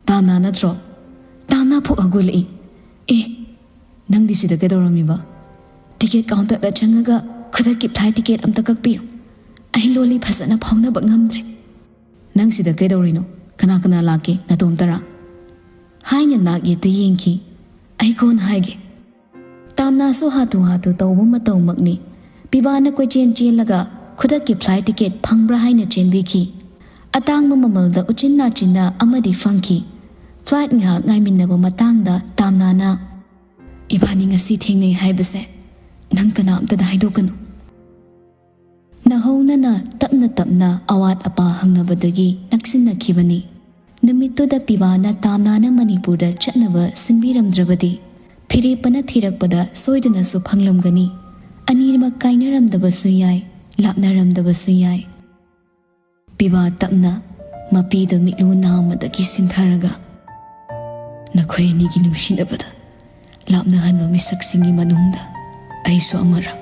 "ꯇꯥꯝꯅꯥ ꯅꯠꯇ꯭ꯔꯣ? ꯇꯥꯝꯅꯥ ꯐꯨꯛ ꯍꯧꯒꯠꯂꯛꯏ꯫ ꯑꯦ, ꯅꯪꯗꯤ ꯁꯤꯗ ꯀꯩꯗꯧꯔꯝꯃꯤꯕ? ꯇꯤꯀꯦꯠ ꯀꯥꯎꯟꯇꯔꯗ ꯆꯪꯉꯒ ꯈꯨꯗꯛꯀꯤ flight ticket ꯑꯝꯇ ꯀꯛꯄꯤꯌꯨ꯫ ꯑꯩ ꯂꯣꯂꯤ ꯐꯖꯅ ꯐꯥꯎꯅꯕ ꯉꯝꯗ꯭ꯔꯦ꯫" "ꯅꯪ ꯁꯤꯗ ꯀꯩꯗꯧꯔꯤꯅꯣ? ꯀꯅꯥ ꯀꯅꯥ ꯂꯥꯛꯀꯦ? ꯅꯇꯣꯝꯇꯔꯥ?" ꯍꯥꯏꯅ ꯅꯥꯛ ꯌꯦꯠꯇ ꯌꯦꯡꯈꯤ꯫ "ꯑꯩ ꯀꯣꯟꯅ ꯍꯥꯏꯒꯦ꯫" ꯇꯥꯝꯅꯥꯁꯨ ꯍꯥꯊꯨ ꯍꯥꯊꯨ ꯇꯧꯕ ꯃꯇꯧꯃꯛꯅꯤ꯫ ꯄꯤꯕꯥꯅ ꯀꯣꯏꯆꯦꯟ ꯆꯦꯜꯂꯒ ꯈꯨꯗꯛꯀꯤ flight ticket ꯐꯪꯕ꯭ꯔꯥ ꯍꯥꯏꯅ ꯆꯦꯟꯕꯤꯈꯤ꯫ ꯑꯇꯥꯡꯕ ꯃꯃꯜꯗ ꯎꯆꯤꯟ ꯅꯥꯆꯤꯟꯅ ꯑꯃꯗꯤ ꯐꯪꯈꯤ꯫ Flight ꯉꯥꯏꯍꯥꯛ ꯉꯥꯏꯃꯤꯟꯅꯕ ꯃꯇꯥꯡꯗ ꯇꯥꯝꯅꯥꯅ, "ꯏꯕꯥꯅꯤ ꯉꯁꯤ ꯊꯦꯡꯅꯩ ꯍꯥꯏꯕꯁꯦ ꯅꯪ ꯀꯅꯥꯝꯇꯗ ꯍꯥꯏꯗꯣꯛꯀꯅꯨ꯫" ꯅꯍꯧꯅꯅ ꯇꯞꯅ ꯇꯞꯅ ꯑꯋꯥꯠ ꯑꯄꯥ ꯍꯪꯅꯕꯗꯒꯤ ꯅꯛꯁꯤꯟꯅꯈꯤꯕꯅꯤ꯫ ꯅꯨꯃꯤꯠꯇꯨꯗ ꯄꯤꯕꯥꯅ ꯇꯥꯝꯅꯥꯅ ꯃꯅꯤꯄꯨꯔꯗ ꯆꯠꯅꯕ ꯁꯤꯟꯕꯤꯔꯝꯗ꯭ꯔꯕꯗꯤ, ꯐꯤꯔꯦꯞꯄꯅ ꯊꯤꯔꯛꯄꯗ ꯁꯣꯏꯗꯅꯁꯨ ꯐꯪꯂꯝꯒꯅꯤ꯫ ꯑꯅꯤꯃꯛ ꯀꯥꯏꯅꯔꯝꯗꯕꯁꯨ ꯌꯥꯏ, ꯂꯥꯞꯅꯔꯝꯗꯕꯁꯨ ꯌꯥꯏ꯫ ꯄꯤꯕꯥ ꯇꯞꯅ ꯃꯄꯤꯗꯨ ꯃꯤꯠꯂꯨ ꯅꯥꯝꯃꯗꯒꯤ ꯁꯤꯟꯊꯔꯒ, ꯅꯈꯣꯏ ꯑꯅꯤꯒꯤ ꯅꯨꯡꯁꯤꯅꯕꯗ ꯂꯥꯞꯅꯍꯟꯕ ꯃꯤꯁꯛꯁꯤꯡꯒꯤ ꯃꯅꯨꯡꯗ ꯑꯩꯁꯨ ꯑꯃꯔꯛ